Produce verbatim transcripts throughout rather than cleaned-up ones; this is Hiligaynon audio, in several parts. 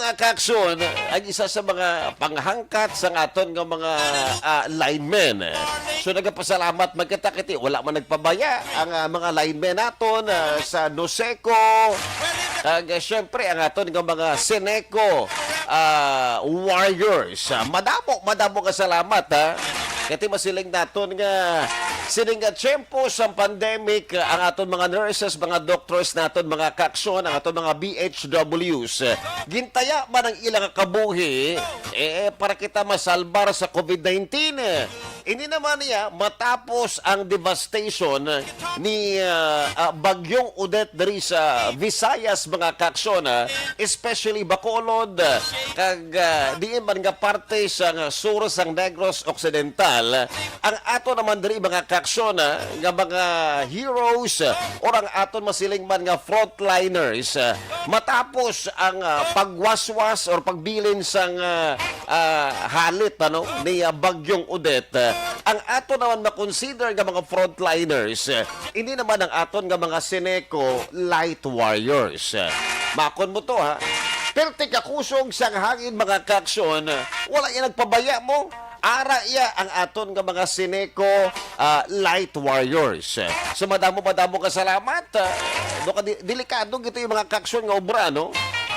Mga kaakson, ang isa sa mga panghangkat sa aton nga mga, ah, linemen. So, nagapasalamat man kita kay wala man nagpabaya ang, ah, mga linemen naton, ah, sa Noseco. Kag, ah, syempre, ang aton nga mga Seneco, ah, warriors. Ah, madamo, madamo nga salamat, ha. Kay masiling naton nga sining nga tiyempo sa pandemic, ah, ang aton mga nurses, mga doctors naton, mga kaakson, ang aton mga B H Ws, ah, gintaya man ang ilang kabuhi, eh, para kita masalbar sa COVID nineteen. Ini naman niya matapos ang devastation ni, ah, ah, Bagyong Odette diri sa Visayas, mga kaakson, ah, especially Bacolod, ah, kag, ah, diin man nga parte sang sur sang Negros Occidental, ang ato naman diri, mga kaakson, ah, nga mga heroes, ah, or ang aton masiling man nga frontliners, ah, matapos ang, ah, pagwaswas or pagbilin sang, ah, ah, halit, ano, ni, ah, Bagyong Odette, ah, ang ato naman ma-consider nga mga frontliners, ah, ini naman ang aton nga mga Seneco Light Warriors. Ah, makon mo to, ha? Perti ka kusog sang hangin, mga kaakson, ah, wala yan nagpabaya mo. Ara iya ang aton nga mga Seneco, ah, Light Warriors. So, madamo, madamo nga salamat. Ah, do ka di-, delikado gito yung mga kaakson nga obra, no?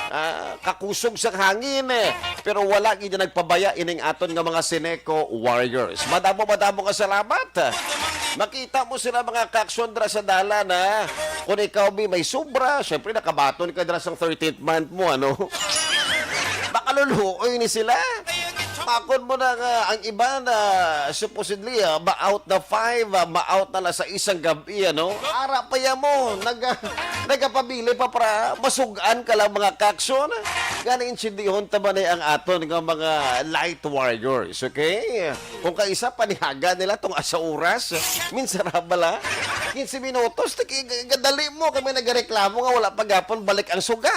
Ah, kakusog sa hangin, eh. Pero wala gid nagpabaya ining aton nga mga Seneco Warriors. Madamo, madamo nga salamat. Makita mo sila, mga kaakson, dra sa dalan, ha? Kung ikaw, bi, may sobra, syempre, nakabaton ka dra sa thirteenth month mo, ano? Makaluluoy ni sila. Makon mo na nga ang iba na supposedly, ah, ma-out na five, ah, ma-out na la sa isang gabi, ano? Ara pa ya mo, naga-, nagapabili pa para masugan ka lang, mga kaakson. Gani, intindihon ta ba ni ang aton nga mga light warriors, okay? Kung kaisa, panihaga nila tong asa oras, minsan ra bala, quince minutos, tiki-, gadali mo, kami nagareklamo nga wala pa gapon balik ang suga.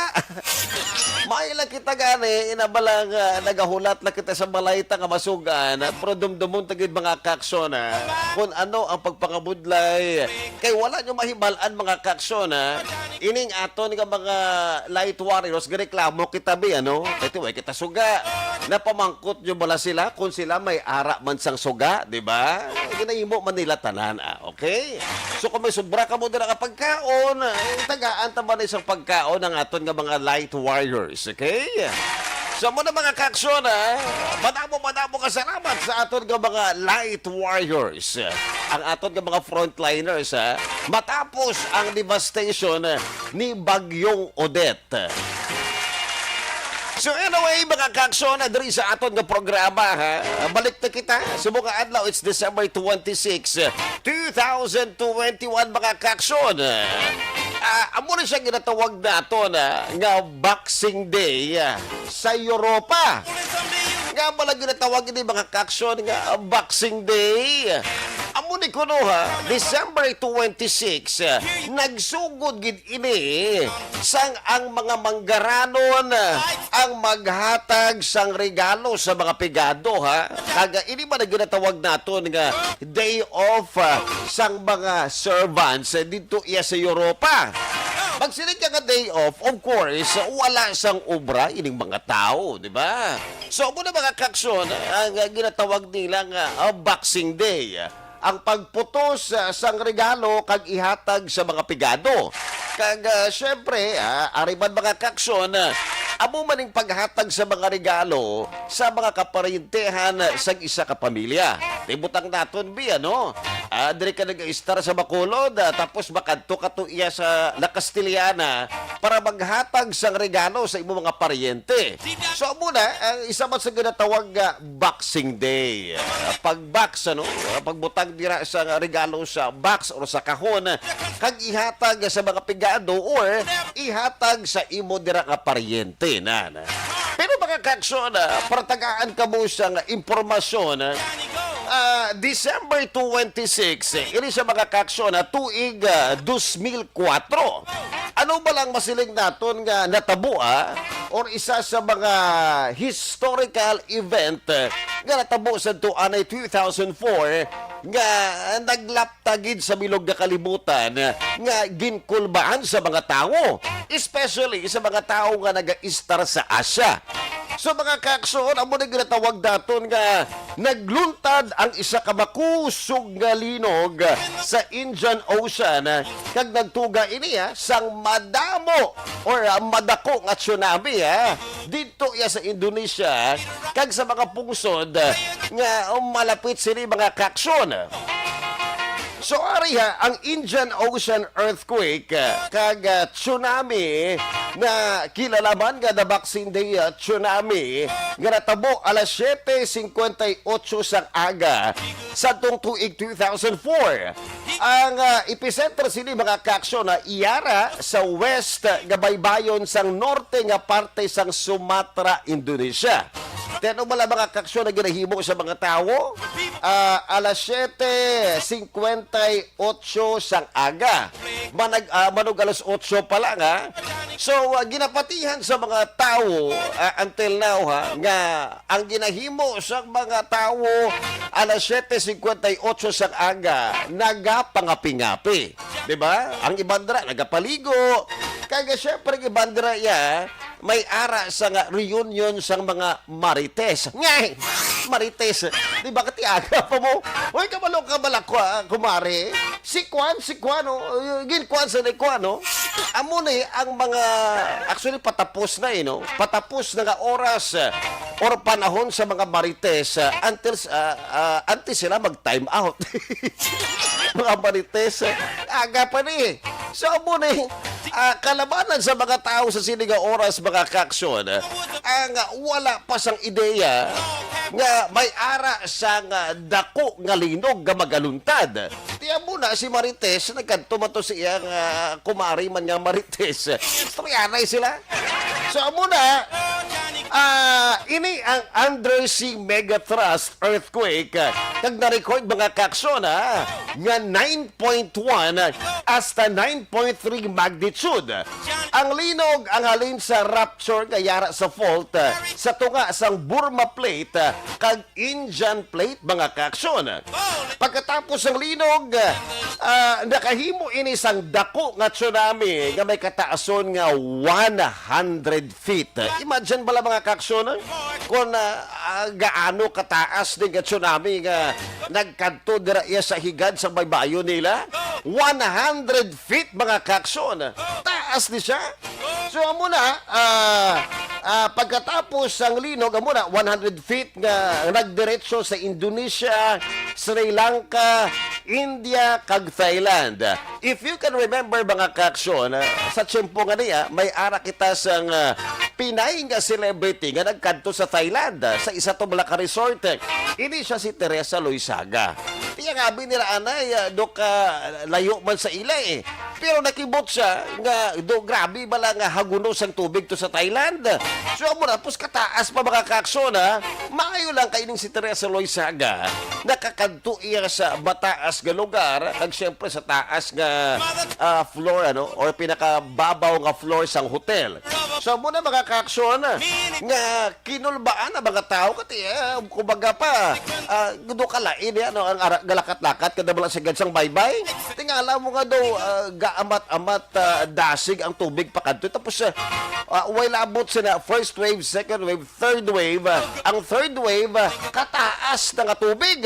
May lang kita gani, inabala nga nagahulat lang kita sa balay ta nga masugan, pero dumdumon ta gid, mga kaakson, ha, kung ano ang pagpangabudlay. Kay wala nyo mahibal-an, mga kaakson, ha. Ining aton nga mga light warriors, gareklamo kita, bi, ano? Kay ti way kita suga. Napamangkot nyo bala sila kung sila may ara man sang suga, di ba? Ginahimo man nila tanan, ah, okay? So, kung may sobra ka mo dira nga pagkaon, eh, tagaan ta man isang pagkaon ang aton nga mga light warriors, okay? So, mo na, mga kaakson, ha? Madamo, madamo nga salamat sa aton nga mga light warriors. Ang aton nga mga frontliners, ha? Matapos ang devastation ni Bagyong Odette. So anyway, mga kaakson, na diri sa aton nga programa, ha? Balik na kita. Sa mga adlaw, it's December twenty-six, two thousand twenty-one, mga kaakson. Ah, amo na siya ginatawag naton, ah, nga Boxing Day, ah, sa Europa. Nga pala ginatawag ini, mga kaakson, nga Boxing Day. Amo ni kuno, ha, December twenty-six, ah, nagsugod gid ini sang ang mga manggaranon, ah, ang maghatag sang regalo sa mga pigado, ha. Kag ini man ang ginatawag naton nga day off, ah, sang mga servants, eh, didto iya sa Europa. Magsiling ka nga day off, of course, wala sang obra ining mga tawo, di ba? So, amo na, mga kaakson, ang, ah, ginatawag nila nga, ah, Boxing Day. Ang pagputos, ah, sang regalo kag ihatag sa mga pigado. Kag, ah, syempre, ah, ari man, mga kaakson, ah, amo man ning paghatag sa mga regalo sa mga kaparyentehan sa isa ka pamilya. Ibutang naton, bi, ano? Ah, diri ka nag-istar sa Bacolod, ah, tapos makadto ka to iya sa La Castellana para maghatag sang regalo sa imong mga paryente. So, amo na, ang isa man sa ginatawag nga Boxing Day. Ah, pag-box, ano? Ah, pagbutang dira sa regalo sa box or sa kahon, kag ihatag sa mga pigado or ihatag sa imo dira nga paryente, na, na. Pero, mga kaakson, ah, para tagaan kamo sang impormasyon, ah, ah, December twenty-six, ini sa, mga kaakson, ah, tuig, ah, dos mil kuwatro. Ano ba lang masiling naton nga natabo, ah? Or isa sa mga historical event, eh, nga natabo sa tuanay two thousand four, nga naglapta gid sa bilog nga kalibutan nga ginkulbaan sa mga tawo, especially sa mga tawo nga nagaistar sa Asia. So, mga kaakson, amo na ginatawag daton nga nagluntad ang isa ka makusog nga linog sa Indian Ocean, kag nagtuga ini, ah, sang madamo or, ah, madako nga tsunami, ah, didto iya sa Indonesia kag sa mga pungsod, ah, nga malapit sini, mga kaakson. So, ari ha, ang Indian Ocean earthquake, ah, kag, ah, tsunami na kilala man nga the Boxing Day, ah, tsunami nga natabo alas siyete singkwenta y otso sang aga sa tong tuig two thousand four. Ang, ah, epicenter sini, mga kaakson, na iyara sa west nga baybayon sang norte nga parte sang Sumatra, Indonesia. Tiyan-o bala, mga kaakson, na ginahimo sa mga tawo, ah, alas siyete singkwenta y otso sang aga. Manag-, ah, manog alas otso pa lang, ha? So, ah, ginapatihan sa mga tawo, ah, until now, ha, nga ang ginahimo sa mga tawo alas siyete singkwenta y otso sang aga, nagapangapi-ngapi. Di ba? Ang iban dira, nagapaligo. Kaya, syempre, ang iban dira, ya, may ara sa nga reunion sang mga marites. Ngay! Marites. Di ba, katiaga pa mo? Uy, kabalo ka bala, kwa-, kumare. Si Kwan, si Kwan, oh, uh, gin Kwan sa ni Kwan, no? Amo ni ang mga, actually, patapos na, eh, no? Patapos na nga oras, uh, or panahon sa mga marites, uh, until, uh, uh, until sila mag-time out. Mga marites, uh, aga pa ni. So, amo ni, ah, kalabanan sa mga tawo sa sini nga oras, mga kaakson, ang wala pa sang ideya nga may ara sang, ah, dako nga linog nga magaluntad. Tiyan mo na si Marites, nagkadto man to sa iyang, ah, kumari man nga Marites. Istoryanay sila. So, amo na, ah, ini ang undersea megathrust earthquake, ah, kag na-record, mga kaakson, ah, nga nine point one hasta nine point three magnitude. Ang linog ang halin sa rupture nga yara sa fault, ah, sa tunga sang Burma Plate, ah, kag Indian Plate, mga kaakson. Pagkatapos sang linog, ah, nakahimo ini sang dako nga tsunami nga may kataason nga one hundred feet. Imagine bala, mga kaakson, kung, ah, ah, gaano kataas ni nga tsunami nga nagkadto dira iya sa higad sa baybayon nila. One hundred feet, mga kaakson. Taas ni siya. So, amo na, ah, ah, pagkatapos sang linog, amo na, one hundred feet nga nagdiretso sa Indonesia, Sri Lanka, India, kag Thailand. If you can remember, mga kaakson, ah, sa tiyempo nga niya, may ara kita sang, ah, Pinay nga celebrity nga nagkadto sa Thailand, ah, sa isa to bala ka resort. Ini siya si Teresa Loizaga. Tiya nga abi nila anay, ah, dok, ah, layo man sa ila, eh. Pero nakibot siya nga do grabe bala nga hagunos ang tubig to sa Thailand. So, amo na, pus kataas pa, mga kaakson, ha? Maayo lang kay ning si Teresa Loizaga, nakakadto iya sa mataas nga lugar, kag siyempre sa taas nga, ah, floor, ano, or pinakababaw nga floor sang hotel. So, amo na, mga kaakson, nga kinulbaan ang mga tao, kati, eh, kumbaga pa, ah, do kalain, eh, ano, ang ara-, galakat-lakat, kada bala sa gadsang baybay. Tingala mo nga daw, ah, gaamat-amat, ah, dasig ang tubig pa kadto. Tapos, ah, ah, way labot sila, first wave, second wave, third wave. Ah, ang third wave, ah, kataas na nga tubig.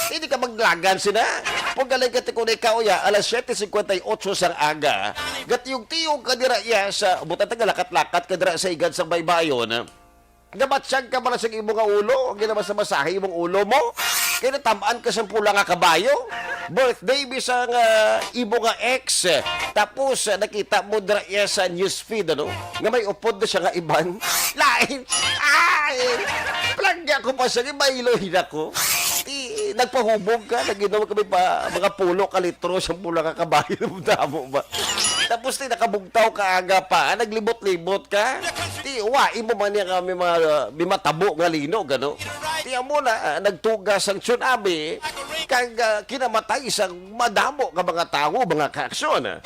Hindi ka maglagan sila. Pag galing ka tikon ikaw, ya, alas siyete singkwenta y otso sang aga, gatiyog-tiyog ka dira, ya, sa, buta ta galakat-lakat ka dira sa igad sang baybayon. Nabatyag ka ba na sa imo nga ulo? Ang ginabasa-basahi imong ulo mo? Kaya natam-an ka sa pula nga kabayo? Birthday bisan nga imo nga ex. Tapos, ah, nakita mo dira iya sa news feed, ano? Nga may upod na siya nga iban. Lain! Ay! Plagya ko pa siya, iba iloy na ko. Ti, nagpahubog ka, nag-inom kami pa mga pulo ka litro sa pula nga kabayo. Damo ba? Tapos, ti, nakabugtaw ka aga pa, naglibot-libot ka. Ti, wa, imo man niya kami mga, uh, may matabo nga linog, ano? Ti, amo na, ah, nagtugas ang tsunami, kag, ah, kinamatay sang madamo nga mga tawo, mga kaaksyon.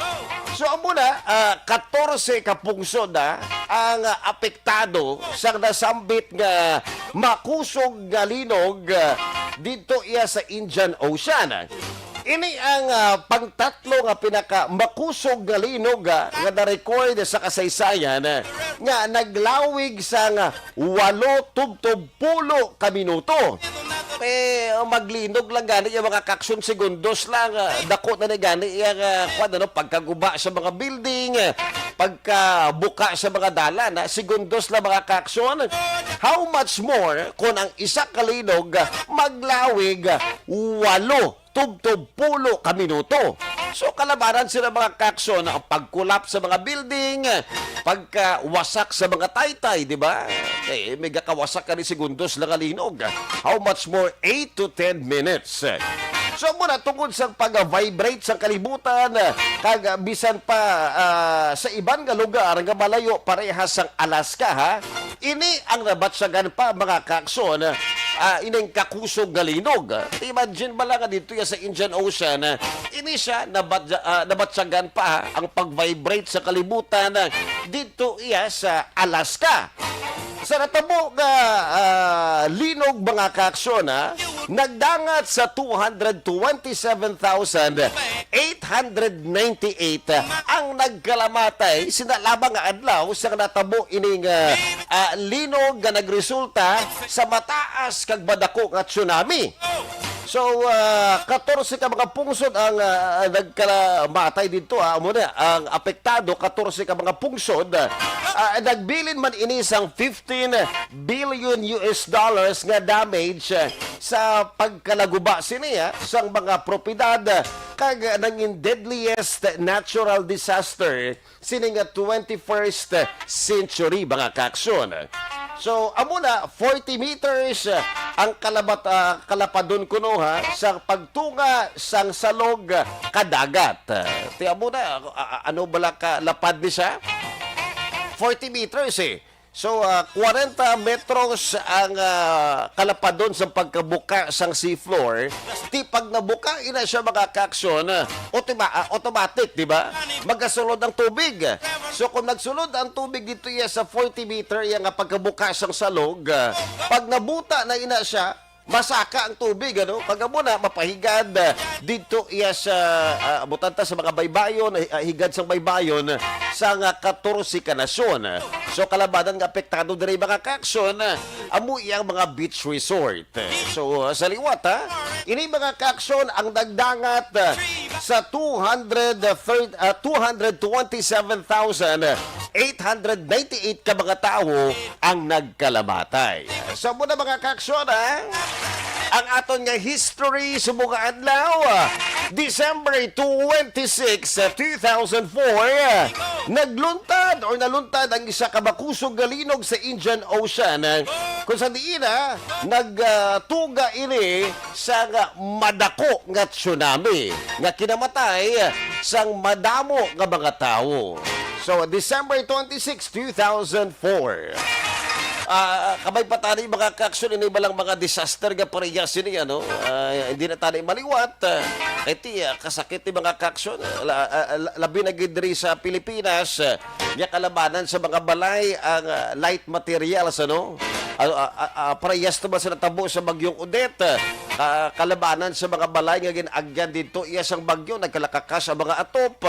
So, amo na, ah, katorse ka pungsod na ang, ah, apektado sang nasambit nga makusog nga linog, ah, didto iya sa Indian Ocean. Ini ang, ah, pangtatlo nga pinakamakusog nga linog, ah, nga na-record sa kasaysayan, ah, nga naglawig sang walo tubtob pulo ka minuto. Eh, maglinog lang gani iya, mga kaaksyon, segundos lang, ah, dako na ni gani iya, ah, kwan, ano, pagkaguba sa mga building, ah, pagkabuka sa mga dalan, ah, segundos lang, mga kaaksyon. How much more kung ang isa ka linog, ah, maglawig, ah, walo tubtob pulo ka minuto. So, kalabanan sila, mga kaaksyon, ang pag-collapse sa mga building, pagkawasak sa mga taytay, di ba? Eh, may gakawasak ka ni segundos lang ang linog. How much more eight to ten minutes? So, muna, tungod sa pag-vibrate sa kalibutan, kag bisan pa, ah, sa iban nga lugar nga malayo parehas sang Alaska, ha? Ini ang nabatyagan pa, mga kaaksyon, ah, ining kakusog nga linog. Imagine bala nga dito ya sa Indian Ocean, ah, ini siya nabat-, ah, nabatyagan pa, ah, ang pag-vibrate sa kalibutan, ah, dito iya sa Alaska. Sa natabo nga, ah, linog, mga kaaksyon, ah, nagdangat sa two hundred twenty-seven thousand eight hundred ninety-eight ang nagkalamatay sina lamang nga adlaw sa natabo ining, ah, ah, linog nga nagresulta sa mataas kag madako nga tsunami. So, ah, katorse ka mga pungsod ang, ah, nagkalamatay dito, ah. Amo na, ang apektado, katorse ka mga pungsod. Ah, nagbilin man ini sang fifteen billion U S dollars nga damage, ah, sa pagkalaguba sini, ah, sang mga propiedad, ah, kag nangin deadliest natural disaster sini nga twenty-first century, mga kaaksyon. So, amo na, forty meters, ah, ang kalabat-, ah, kalapadon kuno, ha, sa pagtunga sang salog, ah, ka dagat. Ah, ti amo na, ah, ah, ano bala ka lapad ni siya? Forty meters, eh. So, ah, kwarenta metros ang, ah, kalapadon sa pagkabuka sang seafloor. Ti pag nabuka ina siya, mga kaaksyon, ah, autima-, ah, automatic, di ba? Magasulod ang tubig. So, kung nagsulod ang tubig dito iya sa forty meter, iya nga pagkabuka sang salog, ah, pag nabuta na ina siya, masaka ang tubig, ano? Kag amo na, mapahigad, ah, didto iya sa, ah, butanta sa mga baybayon, ah, higad sang baybayon, sa nga katorse ka nasyon. So, kalabanan nga apektado diri, mga kaaksyon, amo iyang mga beach resort. So, sa liwat, ha, ini, mga kaaksyon, ang nagdangat, ah, sa two hundred thirty, ah, two hundred twenty-seven thousand eight hundred ninety-eight ka mga tawo ang nagkalamatay. So, muna, mga kaaksyon, ha? Ang aton nga history subong nga adlaw, December twenty-six, two thousand four, nagluntad or naluntad ang isa ka makusog nga linog sa Indian Ocean, kung sa diin, ha, nagtuga ini sa nga madako nga tsunami nga kinamatay sang madamo nga mga tawo. So, December twenty-six, two thousand four. Ah, kabay pa tani, mga kaaksyon, ini balang mga disaster nga parehas ini, ano? Ah, hindi na tani maliwat. Ah, kay ti, ah, kasakit ni, mga kaaksyon. La-, ah, la-, labi na gid diri sa Pilipinas, ah, nga kalabanan sa mga balay ang, ah, light materials, ano? Ah, ah, ah, ah, parehas naman sa natabo sa Bagyong Odette. Ah, kalabanan sa mga balay nga gin-agyan dito iya sang bagyo, nagkalakakas ang mga atop.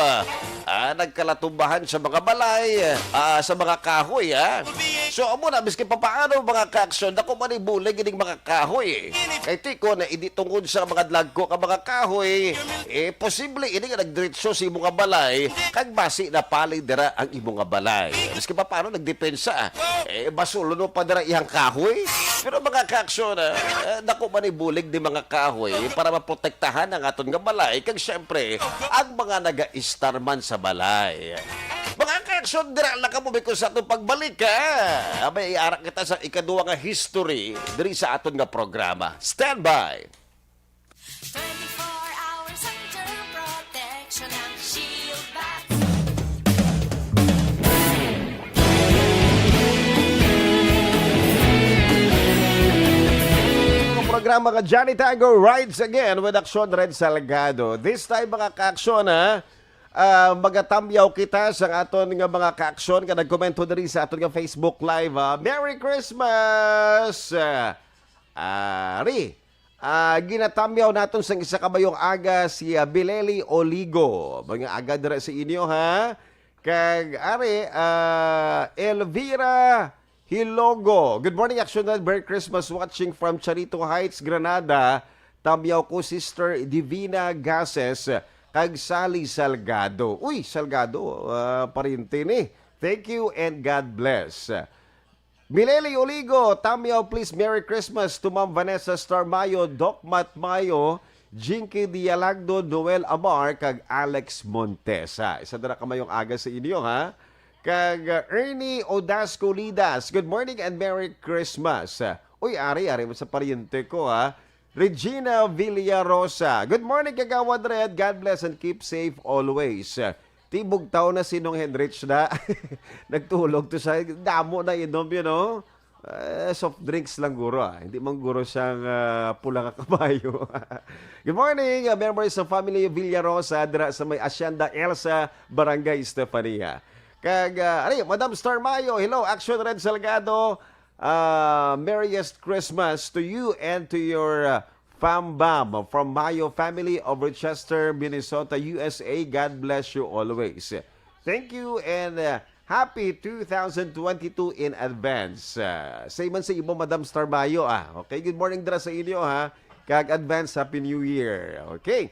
Ah, nagkalatumbahan sa mga balay, ah, sa mga kahoy, ah. So, amo na, miski papaano, mga kaaksyon, dako man ibulig ining mga kahoy. Kay ti kon hindi tungod sa mga dagko ka mga kahoy, eh, posible ini nga nagdiretso sa imo nga balay, kag basi napalid dira ang imo nga balay. Miski papaano, nagdepensa, eh, basulon mo pa dira iyang kahoy. Pero, mga kaaksyon, ah, eh, dako man ibulig ni mga kahoy para maprotektahan ang aton nga balay, kag syempre, ang mga nagaistar man sa balay. Mga kaaksyon, dira lang kamo, because sa atong pagbalik, ha, abay, iara kita sa ikaduha nga history diri sa aton nga programa. Stand by! Twenty-four hours under protection ng Shield Bats. Ang programa nga Johnny Tango Rides Again with Aksyon Red Salgado. This time, mga kaaksyon, ha? Ah, magatamyaw kita sa aton nga mga kaaksyon nga nagkomento diri sa aton nga Facebook Live, ah. Merry Christmas! Ah, ari, Ah, ginatamyaw naton sang isa ka mayong aga si, ah, Bileli Oligo. Mga aga dira sa inyo, ha? Kag ari, ah, Elvira Hilogo. Good morning, Action Red. Merry Christmas, watching from Charito Heights, Granada. Tamyaw ko, Sister Divina Gases, kag Sally Salgado. Uy, Salgado, ah, pariente ni. Thank you and God bless. Mileli Oligo, tamyaw, please, Merry Christmas to Ma'am Vanessa Star Mayo, Doc Matt Mayo, Jinky Dialagdo, Noel Amar, kag Alex Montesa. Isa dira ka mayong aga sa inyo, ha? Kag, uh, Ernie Odasco Lidas, good morning and Merry Christmas. Uy, ari, ari mo sa paryente ko, ha? Regina Villarosa, good morning, Kagawad Red. God bless and keep safe always. Tibog taw na sinong Henrich na. Nagtulog to sa damo na inom, you know? Eh, soft drinks lang guro, ah. Hindi man guro siyang, ah, pula nga kabayo. Good morning, ah, members sa family Villarosa dira sa may Hacienda Elsa, Barangay Estefania. Kag, ah, ari, Madam Star Mayo, hello, Action Red Salgado. Ah, merriest Christmas to you and to your, ah, fam bam from Mayo family of Rochester, Minnesota, U S A. God bless you always. Thank you and, uh, happy two thousand twenty-two in advance. Uh, say man sa imo, Madam Star Mayo, ah. Okay, good morning dira sa inyo, ha. Kag advance Happy New Year. Okay.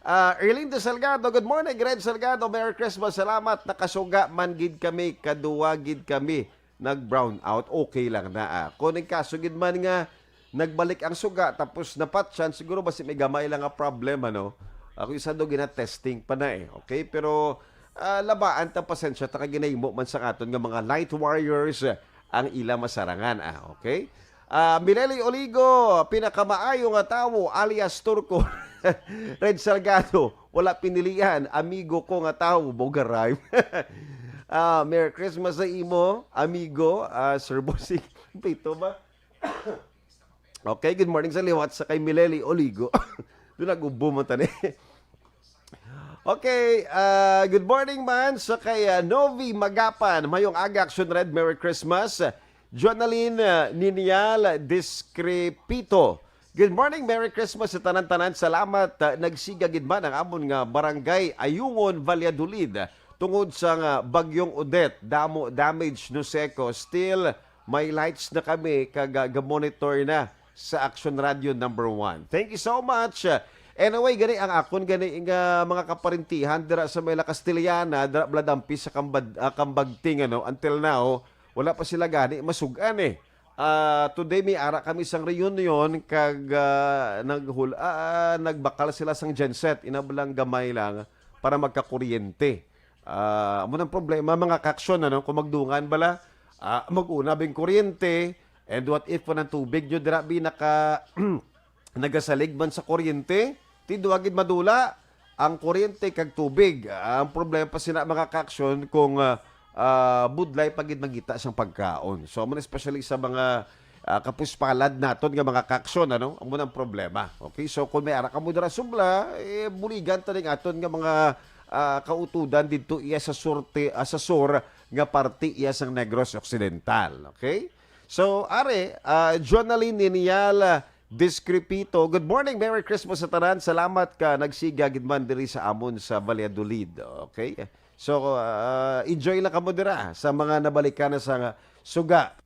Uh, Erlinda Salgado, good morning, Red Salgado. Merry Christmas. Salamat. Nakasuga man gid kami. Kaduwa gid kami. Nag-brown out. Okay lang na, ah. Kung ang kaso gid man nga nagbalik ang suga, tapos napatyan, siguro basi may gamay lang nga problema, no? Ako isa daw gina-testing pa na eh, okay? Pero, ah, labaan ta, pasensya ta kay ginahimo man sa aton nga mga light warriors, ah, ang ila masarangan, ah, okay? Ah, Mileli Oligo, pinakamaayo nga tawo, alias Turko. Red Salgado, wala pinilian, amigo ko nga tawo, bogaray. Ah, Merry Christmas sa imo, amigo, ah, Sir Bossing. Pito ba? Okay, good morning sa liwat sa kay Mileli Oligo. Doon nag-ubo mo tani. Okay, ah, good morning man sa kay, ah, Novi Magapan. Mayong aga, Action Red. Merry Christmas. Jonalyn, ah, Ninial Discrepito. Good morning, Merry Christmas sa tanan-tanan. Salamat, ah, nagsiga gid man ang amon nga barangay Ayungon, Valladolid. Tungod sa nga Bagyong Odette, damo damage, no seko. Still, may lights na kami kag, ah, ga-monitor na sa Action Radio number one. Thank you so much. Anyway, gani ang akon gani nga mga kaparintihan dira sa may La Castellana, dira bala dampi sa Kambad-, ah, Kambagting, ano, until now, wala pa sila gani masug-an eh. Ah, today may ara kami sang reunion kag, ah, naghul-, ah, nagbakal sila sang genset, ina bala gamay lang para magkakuryente. Ah, amo nang problema, mga kaksyon, ano, kung magdungan bala, ah, mag-una bing kuryente, and what if kung ang tubig nyo dira bi naka, nagasalig man sa kuryente, ti duwa gid madula ang kuryente kag tubig. Ah, ang problema pa sina, mga kaksyon, kung, ah, ah, budlay pa gid mangita sang pagkaon. So, amo na especially sa mga, ah, kapuspalad naton nga mga kaksyon, ano, amo nang problema. Okay, so kung may ara kamo dira subla, eh, buligan ta ning aton nga mga, ah, kautudan didto iya sa surte, ah, sa sur nga parte iya sang Negros Occidental. Okay? So, are, ah, Jonalyn Ninial, ah, Discrepito. Good morning, Merry Christmas sa tanan. Salamat ka nagsiga gid man diri sa amon sa Valladolid. Okay? So, ah, enjoy lang kamo dira sa mga nabalikan na sa suga.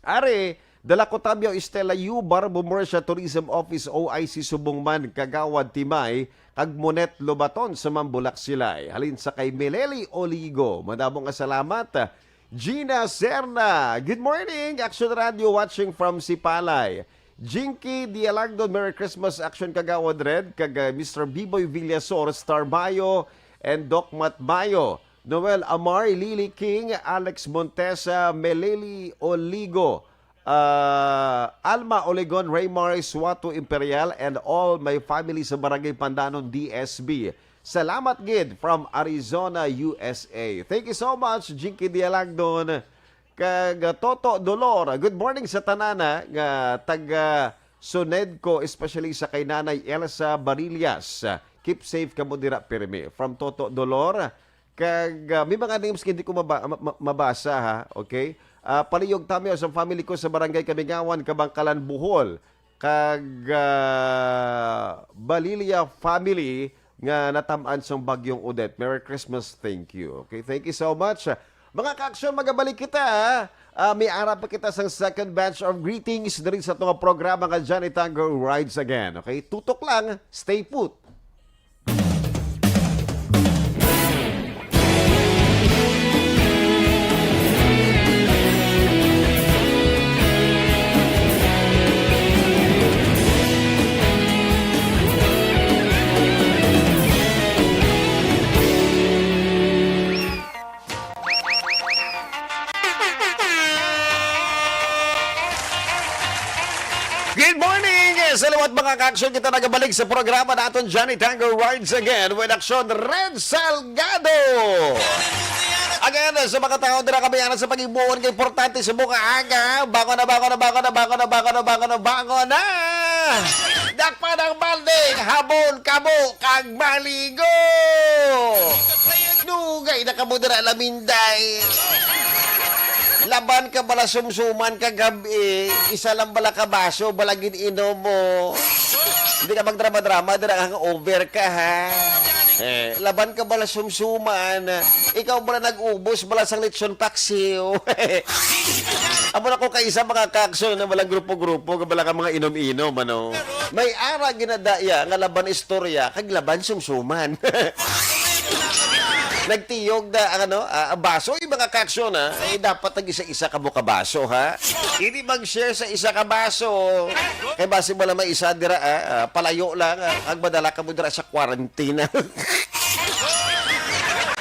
Are, dala ko Tabio Estela Yu, Barbo Murcia Tourism Office, O I C Subong man, Kagawad Timay, kag Monet Lobaton sa Mambulak Silay. Halin sa kay Meleli Oligo, madamo nga salamat. Gina Serna, good morning, Action Radio, watching from Sipalay. Jinky Dialagdon, Merry Christmas, Action Kagawad Red, kag, uh, Mister Biboy Villasor, Star Mayo, and Doc Mat Mayo. Noel Amar, Lily King, Alex Montesa, Meleli Oligo, uh, Alma Oligon, Raymar Suato Imperial, and all my family sa Barangay Pandanon, D S B. Salamat gid from Arizona, U S A. Thank you so much, Jinky Dialagdon. Kag, uh, Toto Dolor, good morning sa tanana nga taga Sonedco, especially sa kay Nanay Elsa Barillas. Keep safe kamo dira pirmi. From Toto Dolor, kag, uh, may mga names nga hindi ko maba-, ma-, ma-, mabasa, ha, okay? Uh, palihog tamyaw sa family ko sa Barangay Kamingawan, Kabangkalan, Bohol. kag, ah, Balilla family nga natam-an sang Bagyong Odette. Merry Christmas, thank you. Okay, thank you so much. Mga ka-aksyon, magabalik kita, ah. Ah, may ara pa kita sang second batch of greetings diri sa atong programa nga Johnny Tango Rides Again. Okay, tutok lang, stay put. Good morning! Sa liwat, mga ka-aksyon, kita nagabalik sa programa naton, Johnny Tango Rides Again with Aksyon Red Salgado. Again, sa mga tao dira kami ana sa pag-ibuon nga importante sa mga aga, bangon na, bangon na, bangon na, bangon na, bangon na, bangon na, bangon na! Dakpan ang balding, habon, kabo, kag maligo! Dugay na kamo dira, laminday. Laban ka bala sumsuman kagabi, isa lang bala ka baso, bala gin-inom mo. Hindi ka magdrama-drama, dira hangover ka, ha? Eh, laban ka bala sumsuman, ikaw bala nag-ubos bala sang lechon paksiw. Amo na ko kaisa, mga ka-aksyon, na bala grupo-grupo, bala ka mga inom-inom, ano? May ara ginadaya nga laban istorya, kag laban sumsuman. Nagtiyog na ang, ano, ah, baso, yung mga ka-aksyon, ha? Eh, dapat nag-isa-isa kamo ka baso, ha? Hindi mag-share sa isa ka baso. Kay basi mo lang may isa dira, ah, ah, palayo lang, ah, ang madala kamo dira sa quarantine.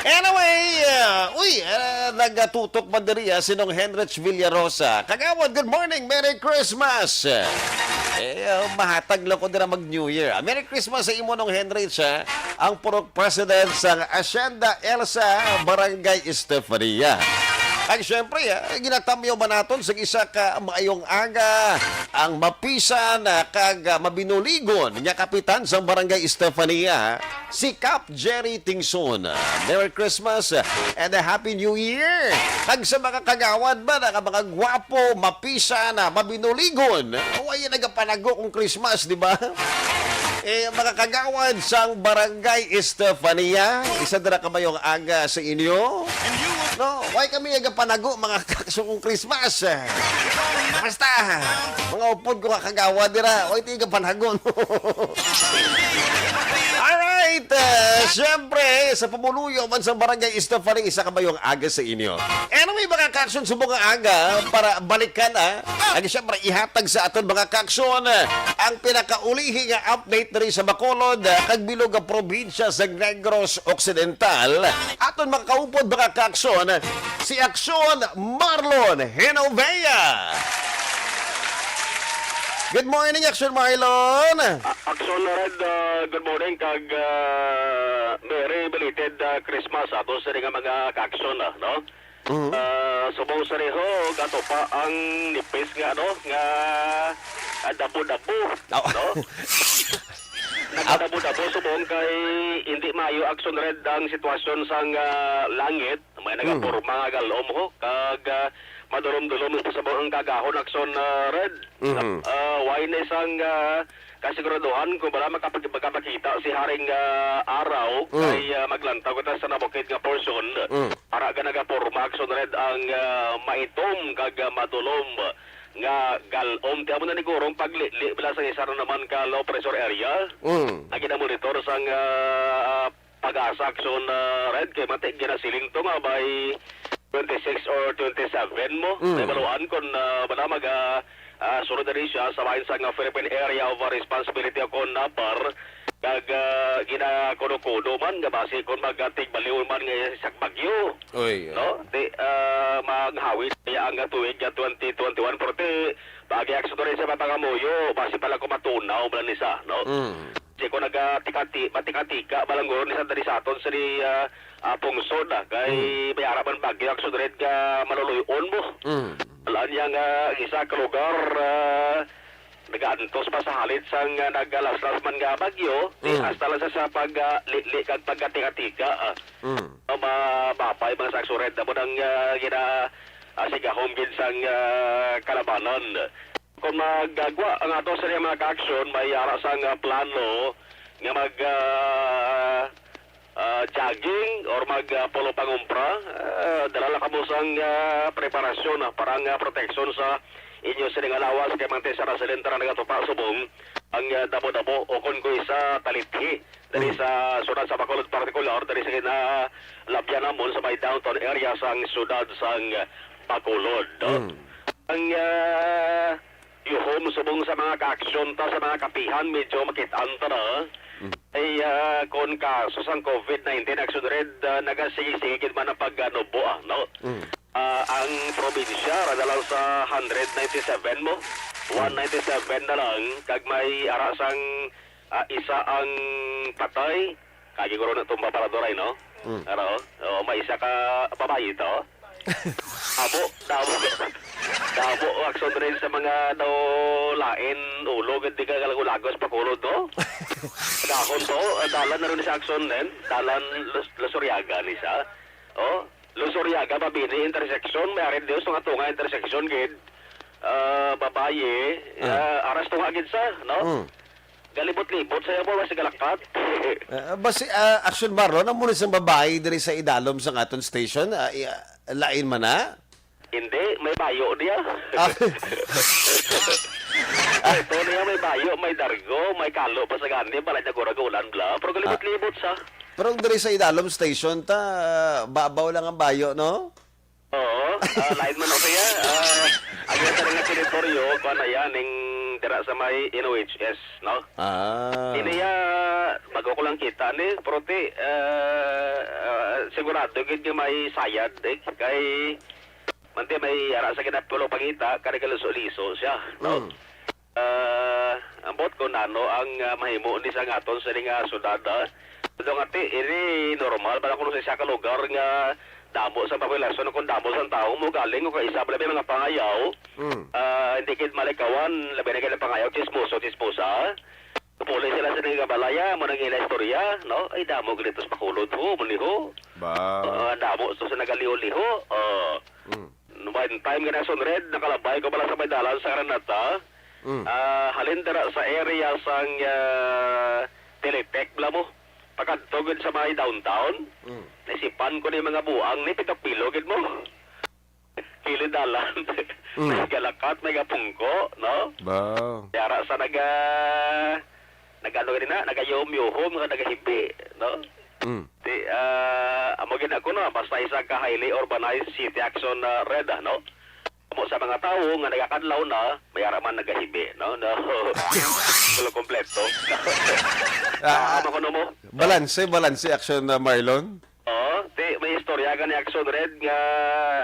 Anyway, ah, uy, ah, nagatutok man diri, ah, si Nong Henrich Villarosa. Kagawad, good morning, Merry Christmas. Eh, ah, mahatag lang ko dira mag New Year. Ah, Merry Christmas sa imo, Nong Henrich, ah. Ang purok president sang Hacienda Elsa, Barangay Estefania. Kag syempre, ah, ginatamyaw man naton sa isa ka maayong aga ang mapisan, ah, kag, ah, mabinuligon nga kapitan sang Barangay Estefania, si Kap Jerry Tingson. Merry Christmas, ah, and a Happy New Year! Kag sa mga kagawad ba, nga mga gwapo, mapisan, ah, mabinuligon, way nagapanago kung Christmas, di ba? Eh, mga kagawad sang Barangay Estefania, isa dira ka mayong aga sa inyo. No, way kami nagapanago, mga ka-aksyon, kung Christmas. Basta, mga upod ko nga kagawad dira, way ti nagapanago, no? Alright, eh, syempre, sa pumuluyo man sa Barangay Estefania, isa ka mayong aga sa inyo. Anyway, mga ka-aksyon, subong nga aga, para balikan, ah, ang syempre, ihatag sa aton mga ka-aksyon, ah, ang pinakaulihi nga update diri sa Bacolod, ah, kag bilog nga probinsya sa Negros Occidental. Aton makaupod, mga ka-aksyon, si Aksyon Marlon Hinovea. Good morning, Aksyon Marlon. A-, Aksyon Red, ah, good morning, kag, ah, merry belated, ah, Christmas ato sa nga mga ka-aksyon, ah, no? Mhm. Ah, subong sa riho, gato pa ang nipis nga, ano, nga, ah, dabo-dabo, Oh. no? Nagadabo-dabo, subong kay hindi maayo, Aksyon Red, ang sitwasyon sang, ah, langit. May Mm. nagaporma nga galom ho, kag, ah, madulom-dulom sa subong ang kagahon, Aksyon, ah, Red. Mhm. Ah, way na isang, ah, kasiguraduhan kung bala makapag-, makapakita si Haring, ah, Araw, Mm. kay, ah, maglantaw kita sa nabukid nga porsyon. Mm. Ara ka nagaporma, Aksyon Red, ang, ah, maitom kag, ah, madulom nga galom. Ti amo na ni gurong paglili bala sa isa na naman ka low pressure area. Mm. Ang ginamonitor sang, ah, PAGASA, Aksyon, ah, Red, kay mati ginasiling to nga by twenty-six or twenty-seven mo. Mm. May baluan kung, ah, bala mag, ah, ah, sunod na rin siya sa lain sa nga Philippine Area of Responsibility o kung NAPAR, kag, ah, ginakuno-kuno man nga basi kung magtigbaliw man nga isang bagyo, Uy, no? Di, ah, maghawid kaya ang tuig nga twenty twenty-one, pero ti, bagay, Aksyon Red, sa mapangamuyo, basi pala kung matunaw man ni sa, no? Mm. Di ko nagatikati-, matika-tika, malanggo ni sa diri sa aton sa di, ah, ah, pungsod, ah, kay Mm. may ara man bagyo, Aksyon Red, nga maluluy-on mo. Mm. Alam niya nga isa ka lugar, ah, nagaantos pa sa halit sang, ah, nagalaslas man nga bagyo, di Mm. hasta lang sa, sa pag, ah, li-, li-, kag pagkatika-tika, ah. Mm. Ang mabapay, mga Aksyon Red, amo nang, ah, gina-, ah, sigahom gid sang, ah, kalabanan. Kung magagwa ang ato sa mga ka-aksyon, may ara sang, ah, plano nga mag, ah, ah, jogging or mag, ah, pulo pangumpra, ah, dala lang kamo sang, ah, preparasyon, ah, para nga proteksyon sa inyo sining lawas kay manti sa nasilin tanan nagatupa subong ang, ah, damo-damo o kon ko isa talithi diri Mm. sa siyudad sa Bacolod, partikular diri sa ginalabyan namon sa may downtown area sang siyudad sang Bacolod, no? Mm. Ang, ah, yuhom subong sa mga ka-aksyon ta sa mga kapihan, medyo makit-an ta na. Mm. Ay, ah, kon kaso sang COVID nineteen, Action Red, ah, nagasigi-sige gid man ang pag, ah, nubo, ah, no? Mm. Ah, ang probinsya, ra na lang sa hundred ninety-seven mo. Mm. One ninety-seven na lang, kag may ara sang, ah, isa ang patay. Kagi guro na tumba para duray, no? Mm. Ano? Oh, may isa ka babayi to. Damo, damo. Damo, Action Red, sa mga daw lain, ulo, gid di ka kalagulagos, pakulod, no? Dahon to, ah, dalan na rin sa Action, eh. Dalan Lus-, Lusuriaga ni siya. Oh, Lusuriaga, Mabini intersection, may arin Dios, tunga-tunga intersection, gid. Ah, babayi, Ah. ah, aras tunga gid sa, no? Mm. Galibot-libot sa iya mo, mas galakat. Ah, basi, ah, Action Marlon, amo ni sang babayi diri sa idalom sang aton station, ah, i-, ah, lain man na? Hindi, may bayo niya. Ah. Ito niya, may bayo, may dargo, may kalo pa sa gani, balay na guragulan, bla. Pero Ah. galibot-libot sa. Pero diri sa idalom station ta, babaw lang ang bayo, no? Oo, ah, lain man o siya. Ah, ang iya talaga teritoryo, kuwan na yan, ning dira sa may N O H S, no? Ah. Ini ya, bago ko lang kita ni, pero ti, ah, ah, sigurado gid nga may sayad, eh. Kay, manti may ara sa ginapulo pangita, kani ka liso-liso siya, no? Mm. Ah, ambot ko nano ang, ah, mahimo ni sa aton sa nga syudad, ah. Daw nga ti, ini normal ba na kuno sa isa ka lugar nga damo sa populasyon kung damo sa tawo mo galing o kay isa bala may mga pangayaw. Mm. Ah, hindi kid malikawan, labi na kay pangayaw, chismoso, chismosa. Puli sila sa nagabalaya, mo nang ila istorya, no? Ay, damo gid ito sa Bacolod, ho, mo ni ho. Ba? Ah, damo ito sa nagaliho-liho. Ah. Mm. One time nga na sunred, nakalabay ko pala sa may dalan sa Araneta. Mm. Ah, halin dira sa area sang, ah, Teletech, bala mo. Pakadto gid sa may downtown. Mm. Naisipan ko ni mga buang ni pitok pilo gid mo. Kilid dalan. Mm. May galakat, may gapungko, no? Ba. Yara sa naga, nagano gani na, nagayom-yuhom, nga nagahibi, no? Mm. Ti, ah, amo gid ako, no, basta isa ka highly urbanized city action, ah, red, ah, no? Amo sa mga tawo nga nagakadlaw na, may ara man nagahibi, no? No. Wala kompleto. Ah, Ah, amo ko, no, mo? Balanse, balanse action na, Marlon. Oo, ti, may istorya ka ni Action Red nga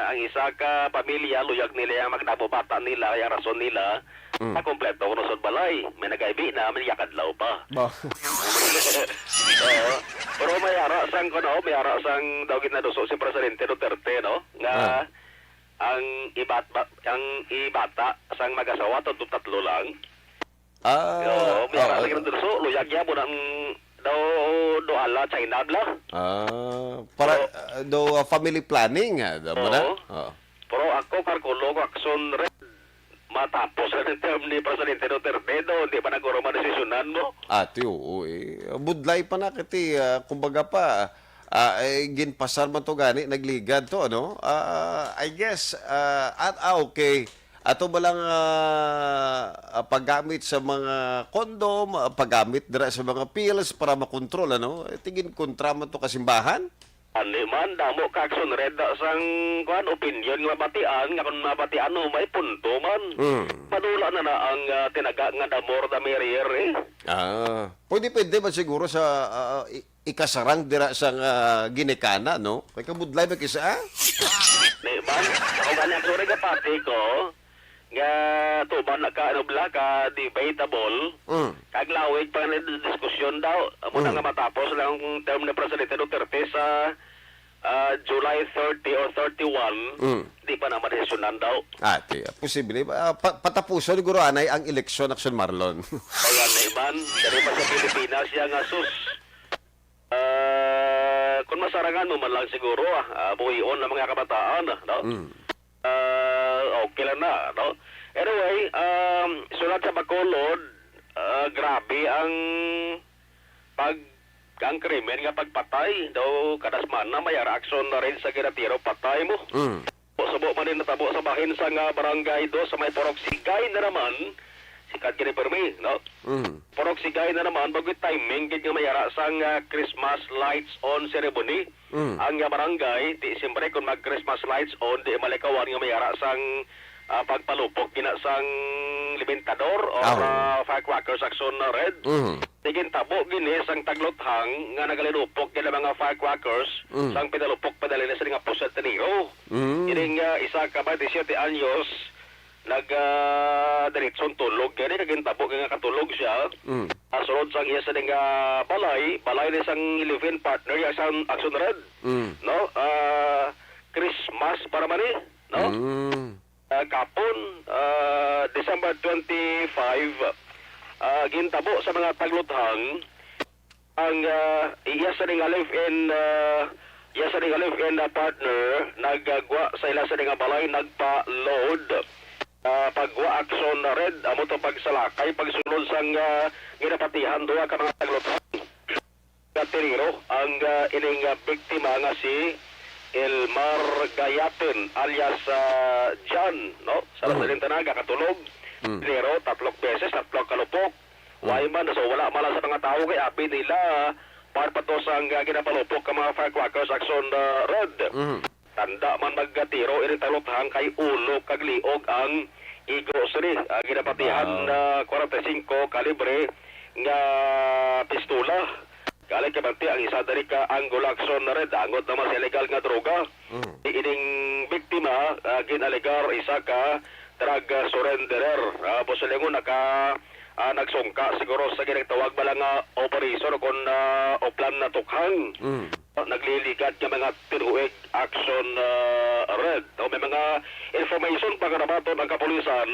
ang isa ka pamilya, luyag nila ang magdamo bata nila, kaya rason nila, Mm. na kompleto ko sa balay. May nagaibi na, may yakadlaw pa. Ba? Oo. Pero may ara sang, kuno, may ara sang daw ginaduso si Presidente Duterte, no? Nga Ah. ang ibat-, ba-, ang ibata sang mag-asawa, tatlo, tatlo lang. Ah, Oo, may oo. Ara lagi ng duso, luyag niya mo nang daw, do ala, China, bla. Ah, para, So, ah, do, ah, family planning, ah, do mo na? Oo. Oo. Pero ako, kalkulo ko, Action Red, matapos ang term ni Presidente Duterte, do, hindi pa nagkaroon man desisyonan mo. Ati, oo, eh. Budlay pa na, kiti, ah, kumbaga pa, ah, eh, ginpasar man to gani, nagligad to, ano? Ah, I guess, ah, at, ah, okay. Ato ba lang, ah, ah, paggamit sa mga condom, ah, paggamit dira sa mga pills para makontrol, ano? Eh, tigin kontra man to kasimbahan? Ani man, damo ka Action Red da sang, kuan, opinion nga mabatian, nga kung mabatian mo, may punto man. Mm. Madula na na ang, ah, tinaga nga the more the merrier, eh. Ah, pwede, pwede man siguro sa, ah, i-, ikasarang dira sa nga ginikanan, no? Kay kabudlay ba kisa, ah? Di man? Ako gani, Action Red, kapati ko, nga tuman na ka, ano bala, ka debatable. Mm. Kag lawig pa nga diskusyon daw. Amo na Mm. nga matapos lang ang term ni Presidente Duterte sa, ah, July thirty or thirty-one. Mm. Di pa naman desisyonan daw. Ah, ti-, posible. Ah, pa-, patapuson siguro anay ang eleksyon, Action Marlon. O yan na iban. Dari pa sa Pilipinas, siya nga sus. Ah, kung masarangan mo man lang siguro, ah, ah, buhion ang mga kabataan, ah, no? Mm. Ah, okay lang na, no? Anyway, um, sulod sa Bacolod, ah, grabe ang pag-, ang krimen nga pagpatay. Daw kada semana may ara aksyon na rin sa ginatiro patay mo. Mm. Subo man din natabo sa bahin sa nga Barangay Dos sa may Purok Sigay na naman. Sikat gini permi, no? Mm. Purok Sigay na naman, bago timing gid nga may ara sang, ah, Christmas lights on ceremony. Mm. Ang, ah, barangay, di siyempre kung mag-Christmas lights on, di malikawan nga may ara sang, ah, pagpalupok gina sang limentador or, Ah. ah, firecrackers action na red. Mm. Di gintabo gini sang tagluthang nga nagalinupok gina mga firecrackers Mm. sang pinalupok padali na sa nga puset ni Nero. Mm. Ining, ah, isa ka twenty-seven anyos, nag, ah, diretsong tulog gani, kag gintabo nga katulog siya. Mm. Ah, sulod sang iya sa nga balay, balay ni sang live-in partner, iya sang action red. Mm. No? Ah, Christmas para man ni, no? Mm. Ah, kapon, ah, December twenty-five, ah, gintabo sa mga tagluthang ang, ah, iya sa nga live-in, ah, iya sa nga live-in, ah, partner nagagwa sa ila sa nga balay, nagpa-load, ah, pagwa action na red, amo to pagsalakay, pagsulod sang, ah, ginapatihan duha ka mga tagluthang. Katiliro ang, ah, ining, ah, biktima nga si Elmar Gayatin alias, ah, John, no? Sa Mm. Lasalintanaga, katulog. Mm. Pero tatlok beses, tatlok kalupok. Mm. Way man, so wala man lang sa mga tawo kay abi nila, part pa to sang, ah, ginapalupok ka mga firecrackers action, ah, red. Mm. Tanda man maggatiro ini taluthang kay ulo kag liog ang igo sini. Ah, ginapatihan Wow. na kwarenta y singko kalibre nga pistola. Galing kabati ang isa diri ka angle action na red. Angot naman sa illegal nga droga. Mm. Ining biktima, ah, gin-alegar isa ka drug, ah, surrenderer. Ah, posible nga naka, ah, nagsungka siguro sa ginatawag bala nga operation o kon, ah, oplan na tukhang. Mm. Nagliligad nga mga tinuig action, ah, red. O may mga information pa nga nabaton ang kapulisan,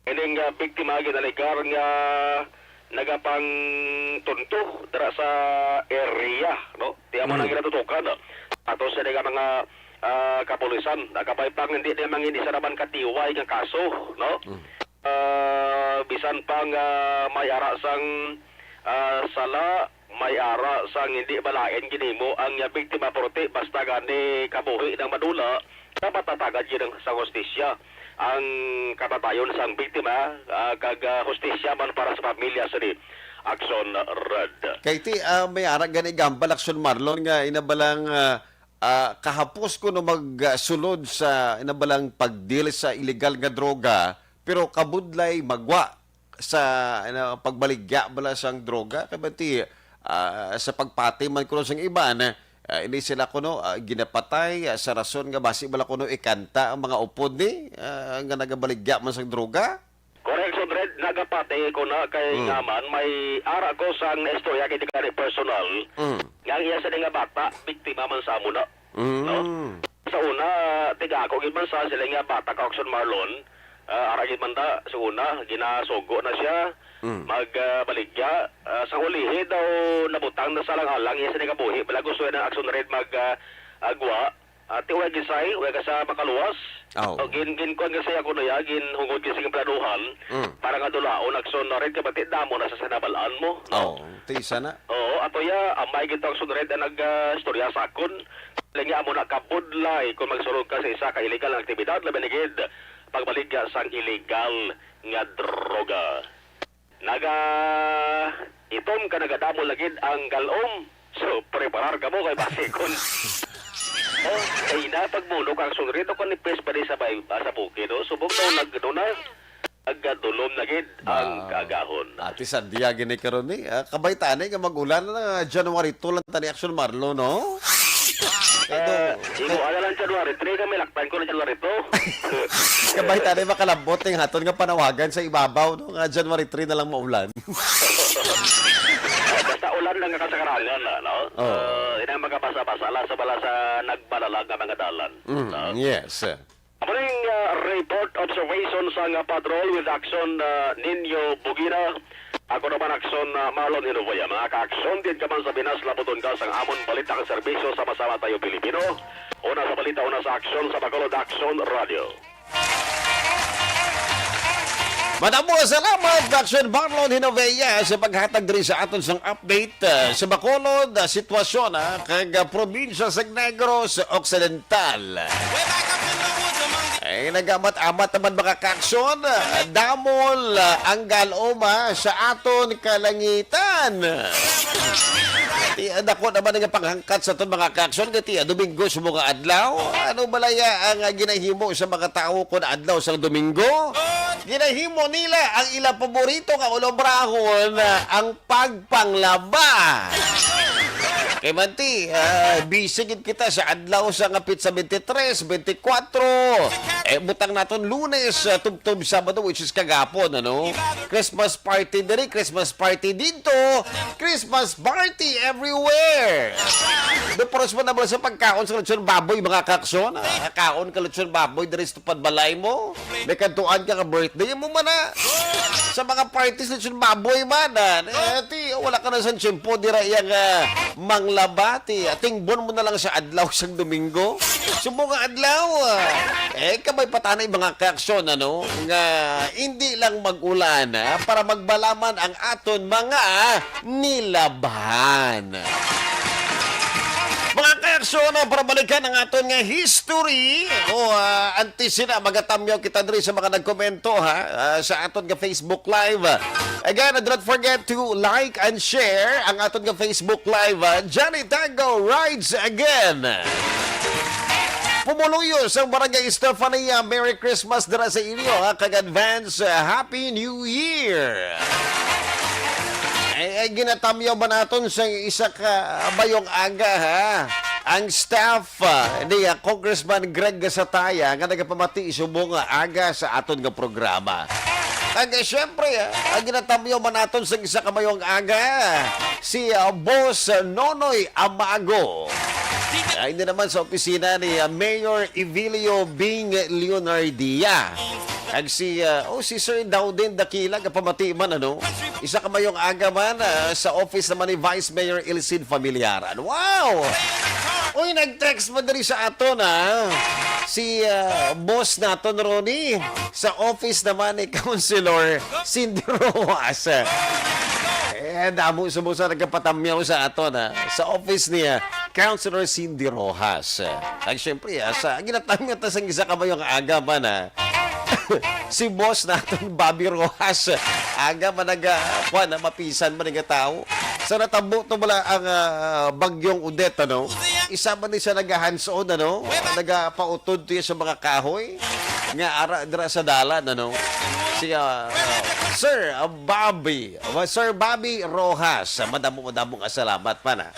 ining, ah, biktima ginalegar nga nagapangtunto dira sa area, no? Di amo na Mm. ginatutukan, no? Ato sa nga mga, ah, kapulisan, nakapay pang hindi na mangin isa naman katiway nga kaso, no? Mm. Ah, bisan pa nga may ara sang, ah, sala, may ara sang hindi balain ginimo ang, ah, biktima, purti basta gani kabuhi nang madula, dapat natagad gid ang, sa hustisya ang kamatayon sang biktima, ah, kag, ah, hustisya man para sa pamilya sini. Action Red. Kay ti, ah, may ara gani gambal, Action Marlon, nga inabalang, ah, ah, kahapos kuno magsulod sa inabalang pagdeal sa illegal nga droga, pero kabudlay magwa sa, ano, pagbaligya bala sang droga, kay bati, ah, sa pagpati man kuno sang iban, ah, ini sila kuno, ah, ginapatay, ah, sa rason nga basi bala kuno ikanta ang mga upod ni, ah, nga nagabaligya man sang droga. Correct, so Dred, nagapati ko na kay Hmm. nga man may ara ko sang istorya kay di ka personal. Hmm. Nga ang iya sa nga bata, biktima man sa amo na. Mm. No? Sa una, tiga ako gid man sa sila nga bata ka Action Marlon. Ah, ara gid man ta, sa una, ginasugo na siya. Mm. Mag, ah, baligya. Ah, sa hulihi daw, nabutang na sa lang-alang, iya sa kabuhi. Bala gusto na Action Red mag, ah, agwa. Ati, way gisay, way ka sa makaluwas. Oh. O, gin, gin, kuwan gisay ako na ya, gin hungod gisay ang planuhan. Mm. Para nga dulaon, Action Red, kabati damo na sa sinabalaan mo. No? Oh, tisa na. Oo, ato ya, amay gid to Action Red ang nag, ah, istorya sa akon. Lagi amo na kabudlay kung magsulod ka sa isa ka illegal nga aktibidad, labi na gid pagbaligya sang illegal nga droga. Naga itom ka, nagadamo lagi ang galom. So, preparar ka mo kay basi kun oh, kay na pagmuno kang sunrito kung nipis pa di sa bay, sa bukid, oh. Subong daw nag-, ano na, nagdulom na gid ang Ba, kaagahon. Ate Sandia, gini karon ni, ah, kabay tani nga mag-ulan na January two lang tani Action Marlo, no? Kay do, Eh, imo, ano lang, January three kami, lakpan ko na January two. Kabay tani makalabot ning haton nga panawagan sa ibabaw, no? Nga January three na lang maulan. Basta ulan lang nga kasakarangan, ah, no? Oo. Ah, inang magabasa-basa lang sa bala sa nagbalalag nga mga dalan, Mm, no? Yes. Amo ning, ah, report observation sa nga patrol with action, ah, Nino Bugina. Ako naman action, ah, Marlon Hinuvoya. Mga ka-action, din ka man sa Pinas, labuton ka sang amon balita ang serbisyo. Sama-sama tayo, Pilipino. Una sa balita, una sa aksyon, sa Bacolod Action Radio. Madamo nga salamat, Action Marlon Hinovea, sa paghatag diri sa aton sang update, ah, sa Bacolod, ah, sitwasyon, ah, kag, ah, probinsya sa Negros Occidental. Ay, nagamat-amat naman, mga ka-action, ah, damol, ah, ang galom, ah, sa aton kalangitan. Ti, ah, dako naman nga panghangkat sa aton, mga ka-action, nga ti, ah, Domingo sa mga adlaw. Ano balaya ang, ah, ginahimo sa mga tawo kon adlaw sang Domingo? Ginahimo nila ang ila paborito nga ulabrahon, ah, ang pagpanglaba. Kay man ti, ah, busy gid kita sa adlaw sa nga petsa twenty-three, twenty-four. Eh, butang naton Lunes, ah, tubtob Sabado, which is kagapon, ano? Christmas party diri, Christmas party dito, Christmas party everywhere. Do, paros mo naman sa pagkaon sa lechon baboy, mga ka-action. Ah, kaon ka lechon baboy diri sa tupad balay mo. May kadtuan ka nga birthday mo man, ah. Sa mga parties, lechon baboy man, ah. Eh, ti, wala ka na sa tiyempo, dira iyang, ah, manglaba, ti. Tingbon mo na lang sa adlaw sang Domingo. Sa mga adlaw, ah. Eh, kabay pa tanay mga ka-action, ano, nga hindi lang mag-ulan, ah, para magbalaman ang aton mga nilabhan. Mga ka-action, ah, para balikan ang aton nga history, o, ah, antes sina, magatamyaw kita diri sa mga nagkomento, ha, ah, sa aton nga Facebook Live. Again, do not forget to like and share ang aton nga Facebook Live, ah, Johnny Tango Rides Again. Pumuluyo sang Barangay Estefania, Merry Christmas dira sa inyo, ha, kag advance, ah, Happy New Year. Ay, ay, ginatamyaw ba naton sa isa ka mayong aga, ha? Ang staff, ah, ni, ah, Congressman Greg Gasataya nga nagapamati subong nga aga sa aton nga programa. Kag, eh, syempre, ah, ang ginatamyaw man naton sa isa ka mayong aga, si, ah, Boss Nonoy Amago. Ah, hindi naman sa opisina ni, ah, Mayor Evilio Bing Leonardia. Kag si, ah, oh, si Sir Dowden Dakila, kapamati man, ano? Isa ka mayong aga man, ah, sa office naman ni Vice Mayor Ilcid Familiaran. Wow! Uy, nag-text mo diri sa aton, ah. Si, ah, boss naton, Ronnie, sa office naman ni Councilor Cindy Rojas. Eh, damo sa mga nagkapatamyaw sa aton, ah. Sa office ni, ah, Councilor Cindy Rojas. Kag syempre, ah, sa ginatamyaw ta sang isa ka mayong aga man, ah. Si boss naton, Bobby Rojas. Aga man naga, kuwan, ah, mapisan man nga tawo. Sa natabo to bala ang, ah, bagyong Odette, ano? Isa man ni siya nagahands-on, ano? Nagapautod to sa mga kahoy nga ara dira sa dalan, ano? Si, ah, Sir, ah, Bobby, ah, Sir Bobby Rojas, madamo, madamo nga salamat pa na.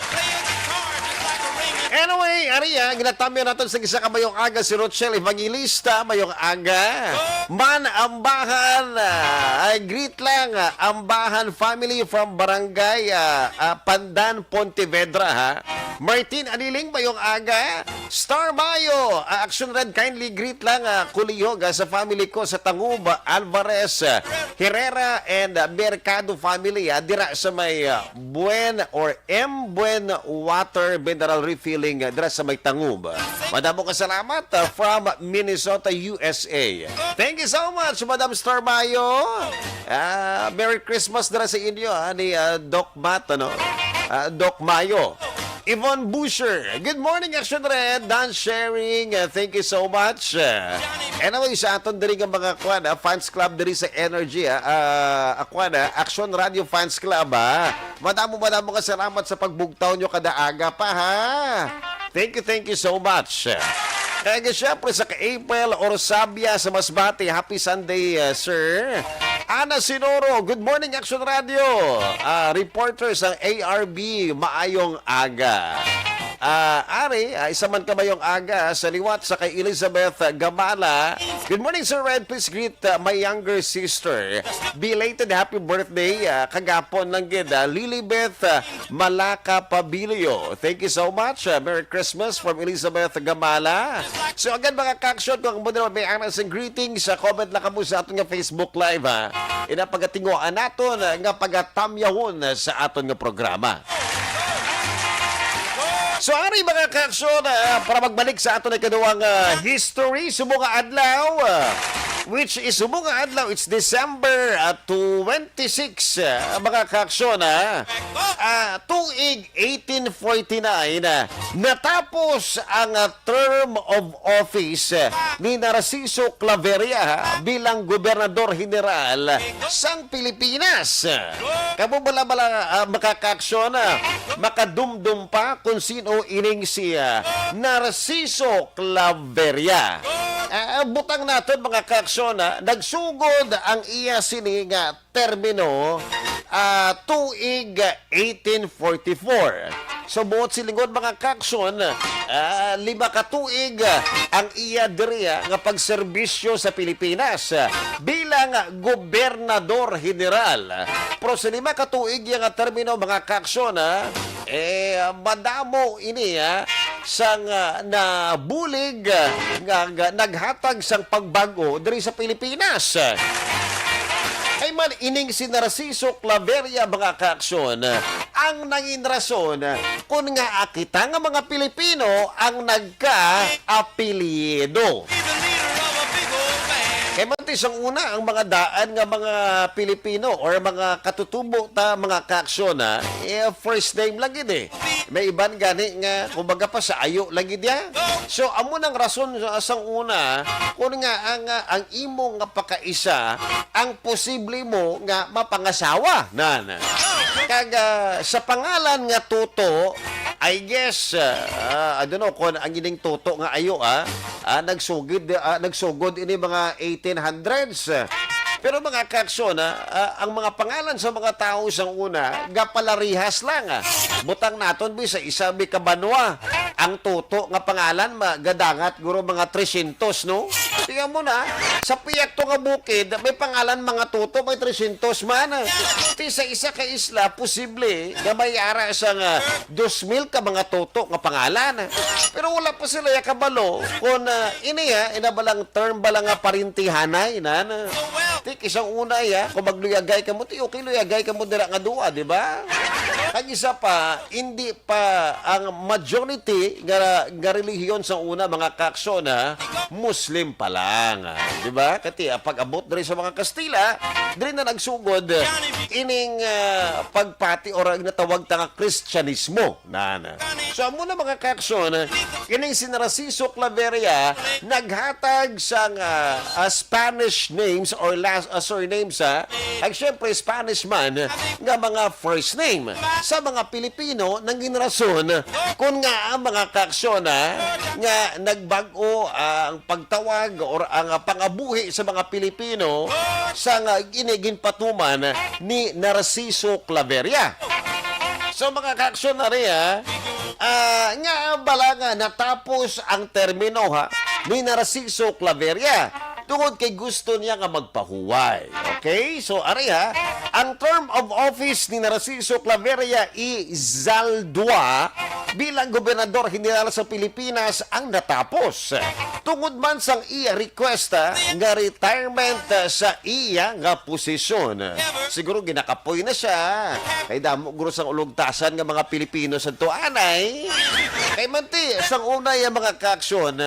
Anyway, ari, ah, ginatamyaw naton sa isa ka mayong aga si Rochelle Evangelista, mayong aga. Man, Ambahan, ah, ay, greet lang, ah, Ambahan family from Barangay, ah, ah, Pandan, Pontevedra, ha. Martin Aniling, mayong aga. Star Mayo, ah, Action Red, kindly greet lang, ah, Kulihog, ah, sa family ko sa Tangub, Alvarez, ah, Herrera, and, ah, Mercado family, ah, dira sa may, ah, Buen or M Buen Water Mineral Refilling, ah, dira sa may Tangub. Madamo ka salamat, ah, from Minnesota, U S A. Thank you so much, Madam Star Mayo. Ah, Merry Christmas dira sa inyo, ah, ni, ah, Doc Matt, ano? Ah, Doc Mayo. Yvonne Boucher, good morning, Action Red. Dan Sharing, uh, thank you so much. Uh, anyway, sa aton diri nga mga kwan, ah, fans club diri sa Energy, ah, ah, ah, kwan, ah, Action Radio Fans Club, ah. Madamo, madamo nga salamat sa pagbugtaw nyo kada aga pa, ha. Thank you, thank you so much. Kaya syempre sa ka April Orsabia sa Masbate, happy Sunday, uh, sir. Ana Sinoro, good morning, Action Radio. Ah, reporter sa A R B, maayong aga. Ah, ari, ah, isa man ka mayong aga sa liwat sa kay Elizabeth Gamala. Good morning, Sir Red. Please greet, uh, my younger sister. Belated happy birthday, uh, kagapon lang gid, uh, Lilibeth, uh, Malaka Pabilio. Thank you so much. Uh, Merry Christmas from Elizabeth Gamala. So again, mga ka-action, kung mo nila may anas and greetings, uh, comment lang kamo sa aton nga Facebook Live, ha. Ina pagatinguan naton, uh, nga pagatamyahon, uh, sa aton nga programa. So, ari, mga ka-action, ah, para magbalik sa aton ikaduhang, ah, history, subong nga adlaw, ah, which is subong nga adlaw, it's December, ah, twenty-six, ah, mga kaaksyon, ah. Ah, tuig eighteen forty-nine, ah, natapos ang, ah, term of office, ah, ni Narciso Claveria, ah, bilang Gobernador General sang Pilipinas. Kamo bala-bala, ah, mga kaaksyon, ah, makadumdom pa kung sino ining si, ah, Narciso Claveria. Ah, butang naton, mga kaaksyon, ah, nagsugod ang iya sini nga termino, ah, tuig eighteen forty-four. So, buot silingon, mga kaaksyon, ah, lima ka tuig, ah, ang iya diri, ah, nga pagserbisyo sa Pilipinas, ah, bilang gobernador general. Pero sa lima ka tuig iya nga termino, mga kaaksyon, ah, eh, madamo ini, ah, sang, ah, nabulig, ah, nga, nga naghatag sang pagbag-o diri sa Pilipinas. Ay man, ining si Narciso Claveria, mga kaaksyon, ang nangin rason kun nga kita nga mga Pilipino ang nagka-apelyido. Kay man ti sang una, ang mga daan nga mga Pilipino or mga katutubo ta, mga kaaksyon, ha, eh, first name lang gid, eh. May iban gani nga, kumbaga pa, sa ayo lang gid ya. So, amo nang rason sa, sang una, kun nga ang, ah, ang imo nga pakaisa, ang posible mo nga mapangasawa, nan. Kag, ah, sa pangalan nga Toto, I guess, ah, ah, I don't know kung ang ining Toto nga ayo, ah, ah, nagsugid, ah, nagsugod ini mga eighteen hundreds. Pero, mga kaaksyon, ah, ah, ang mga pangalan sa mga tawo sang una, gapalarihas lang, ah. Butang naton, bi, sa isa, bi, ka banwa, ang Toto nga pangalan, ma-, gadangat guro mga tresyentos, no? Tingnan mo na, sa piyat to nga bukid, may pangalan mga Toto, may tresyentos man. Ti sa isa ka isla, posible nga may ara sang, ah, dos mil ka mga Toto nga pangalan. Pero wala pa sila ya kabalo kung, ah, ini, ah, ina ba lang term ba lang nga parintihanay, nan. Ti, kay sang una, ya, kung magluyagay kamo, ti, okay, luyagay kamo dira nga duwa, di ba? Kag isa pa, hindi pa ang majority nga, nga relihiyon sa una, mga kaaksyon, ha, Muslim pa lang, di ba? Kati, ah, pag-abot diri sa mga Kastila, diri na nagsugod ining, ah, pagpati or ang natawag ta nga Kristyanismo. Nana. So, amo na, mga kaaksyon, kining si Narciso Claveria naghatag sang, ah, ah, Spanish names or last, ah, surnames, ha? Ang siyempre, Spanish man nga mga first name sa mga Pilipino nangin rason kun nga ang mga kaaksyon, ha, nga nagbag-o, ah, ang pagtawag or ang, ah, pangabuhi sa mga Pilipino sa nga gini ginpatuman ni Narciso Claveria. So, mga kaaksyon, ari, ha, ah, nga bala nga natapos ang termino, ha, ni Narciso Claveria tungod kay gusto niya nga magpahuway. Okay? So, ari, ha, ang term of office ni Narciso Claveria y Zaldua bilang gobernador general sa Pilipinas ang natapos tungod man sang iya request, ah, nga retirement, ah, sa iya nga posisyon. Siguro ginakapoy na siya. Kay damo guro sang ulugtasan nga mga Pilipino sa tuanay. Kay manti, sang una ya mga kaaksyon,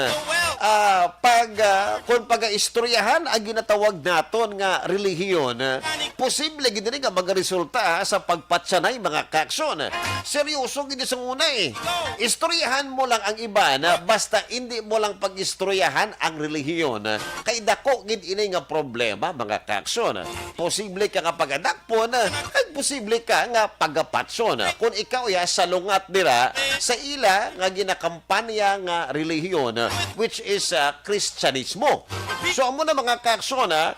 ah, pag, ah, kung pagaistoryahan ang ginatawag naton nga relihiyon, ah, posible gid ini nga magaresulta, ah, sa pagpatyanay mga kaaksyon. Seryoso gid sang una, eh. Istoryahan mo lang ang iban, ah, basta hindi mo lang pag-istoryahan ang relihiyon, ah, kay dako gid ini nga problema, mga kaaksyon. Posible ka nga pagadakpon, ah, kag posible ka nga pagapatyon, ah, kung ikaw ya salungat dira sa ila nga ginakampanya nga relihiyon, ah, which is, ah, Kristyanismo. So, amo na, mga kaaksyon, ah,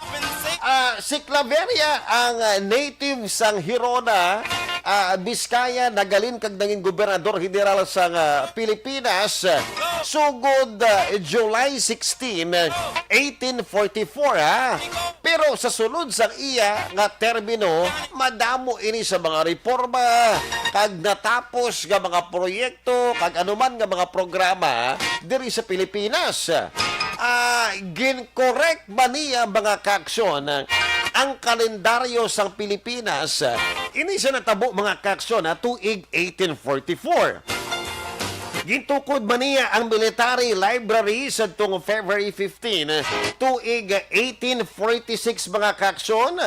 ah, si Claveria ang, ah, native sang Gerona, ah, Vizcaya, nagalin kag nangin gobernador general sang, ah, Pilipinas, ah, sugod, ah, July sixteen, eighteen forty-four, ha. Pero sa sulod sang iya nga termino, madamo ini sa mga reporma kag natapos nga mga proyekto kag anuman nga mga programa diri sa Pilipinas. Ah, gin-correct ba niya, mga kaaksyon, ang kalendaryo sang Pilipinas? Ini sa natabo, mga kaaksyon, ha, tuig eighteen forty-four. Gintukod man niya ang military library sadtong February fifteen, tuig eighteen forty-six, mga kaaksyon.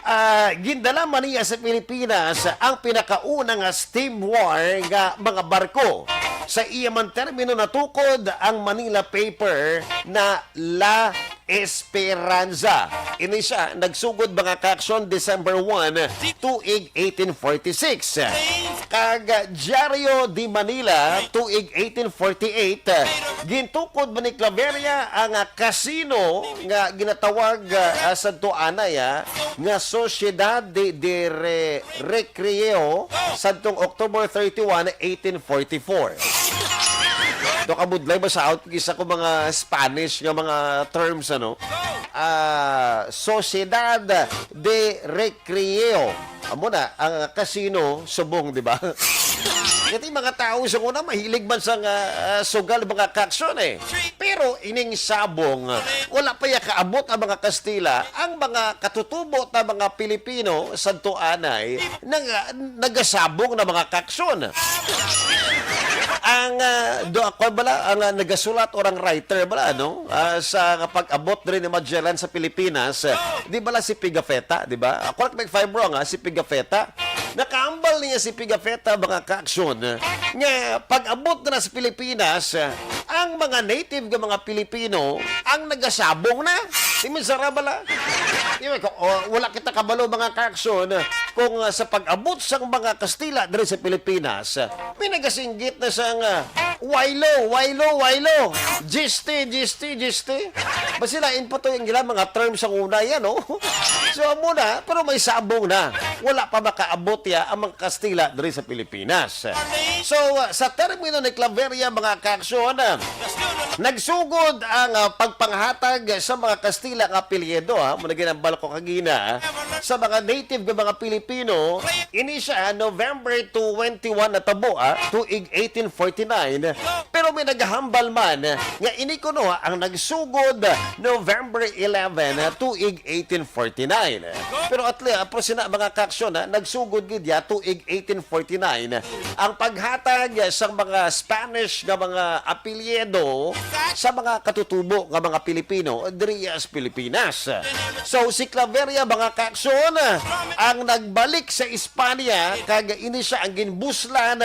Ah, gindala man niya sa Pilipinas ang pinakauna nga steam war nga mga barko. Sa iya man termino natukod ang Manila Paper na La Esperanza. Ini siya nagsugod, mga kaaksyon, December one, tuig eighteen forty-six. Kag Diario de Manila, tuig eighteen forty-eight, gintukod man ni Claveria ang, ah, casino nga ginatawag, ah, sa tuanay, ah, nga Sociedad de, de Re-, Recreo sadtong October thirty-one, eighteen forty-four. Do kabudlay ba sa out isa ko mga Spanish nga mga terms, ano? Ah, Sociedad de Recreo. Amo na ang casino subong, di ba? Kati mga tao sa una mahilig man sa nga, ah, sugal, mga kaaksyon, eh. Pero ining sabong, wala pa ya kaabot ang mga Kastila, ang mga katutubo ta mga Pilipino sadto anay nag-, nagasabong na, mga kaaksyon. Ang, ah, do ako bala, ang, ah, nagasulat or ang writer bala, ano, ah, sa pag-abot diri ni Magellan sa Pilipinas, ah, di bala si Pigafetta, di ba? Ako lang may five wrong, ah, si Pigafetta. Nakaambal niya si Pigafetta, mga kaaksyon, nga pag-abot na sa Pilipinas, ang mga native nga mga Pilipino ang nagasabong na. Di man sara bala. Di man ko, oh, wala kita kabalo, mga kaaksyon, kung, ah, sa pag-abot sang mga Kastila diri sa Pilipinas, may nagasinggit na sang, ah, "Waylo, waylo, waylo. Jiste, jiste, jiste." Basi lain pa to yung ilang mga term sa una yan, no? So, amo na, pero may sabong na. Wala pa makaabot ya ang mga Kastila diri sa Pilipinas. So, uh, sa termino ni Claveria, mga kaaksyon, uh, nagsugod ang, uh, pagpanghatag sa mga Kastila nga apelyido, ha, muna ginambal ko kagina, sa mga native nga mga Pilipino. Ini siya, November twenty-one natabo, ha, tuig eighteen forty-nine. Pero may nagahambal man nga ini kuno ang nagsugod November eleven, tuig eighteen forty-nine. Pero at least, apro sina mga kaaksyon, ha, nagsugod gid ya tuig eighteen forty-nine ang paghatag sa mga Spanish nga mga apelyido sa mga katutubo nga mga Pilipino diri sa Pilipinas. So, si Claveria, mga kaaksyon, ang nagbalik sa Espanya, kag ini siya ang ginbuslan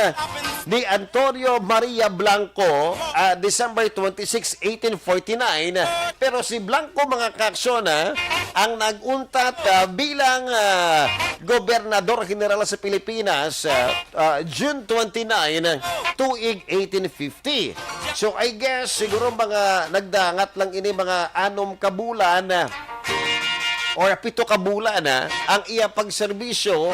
ni Antonio Maria Blanco, ah, December twenty-six, eighteen forty-nine. Pero si Blanco, mga kaaksyon, ah, ang nag-untat, ah, bilang, ah, Gobernador General sa Pilipinas, ah, ah, June twenty-nine, tuig eighteen fifty. So, I guess, siguro mga nagdangat lang ini mga anom ka bulan, ah, or pito ka bulan, ah, ang iya pagserbisyo,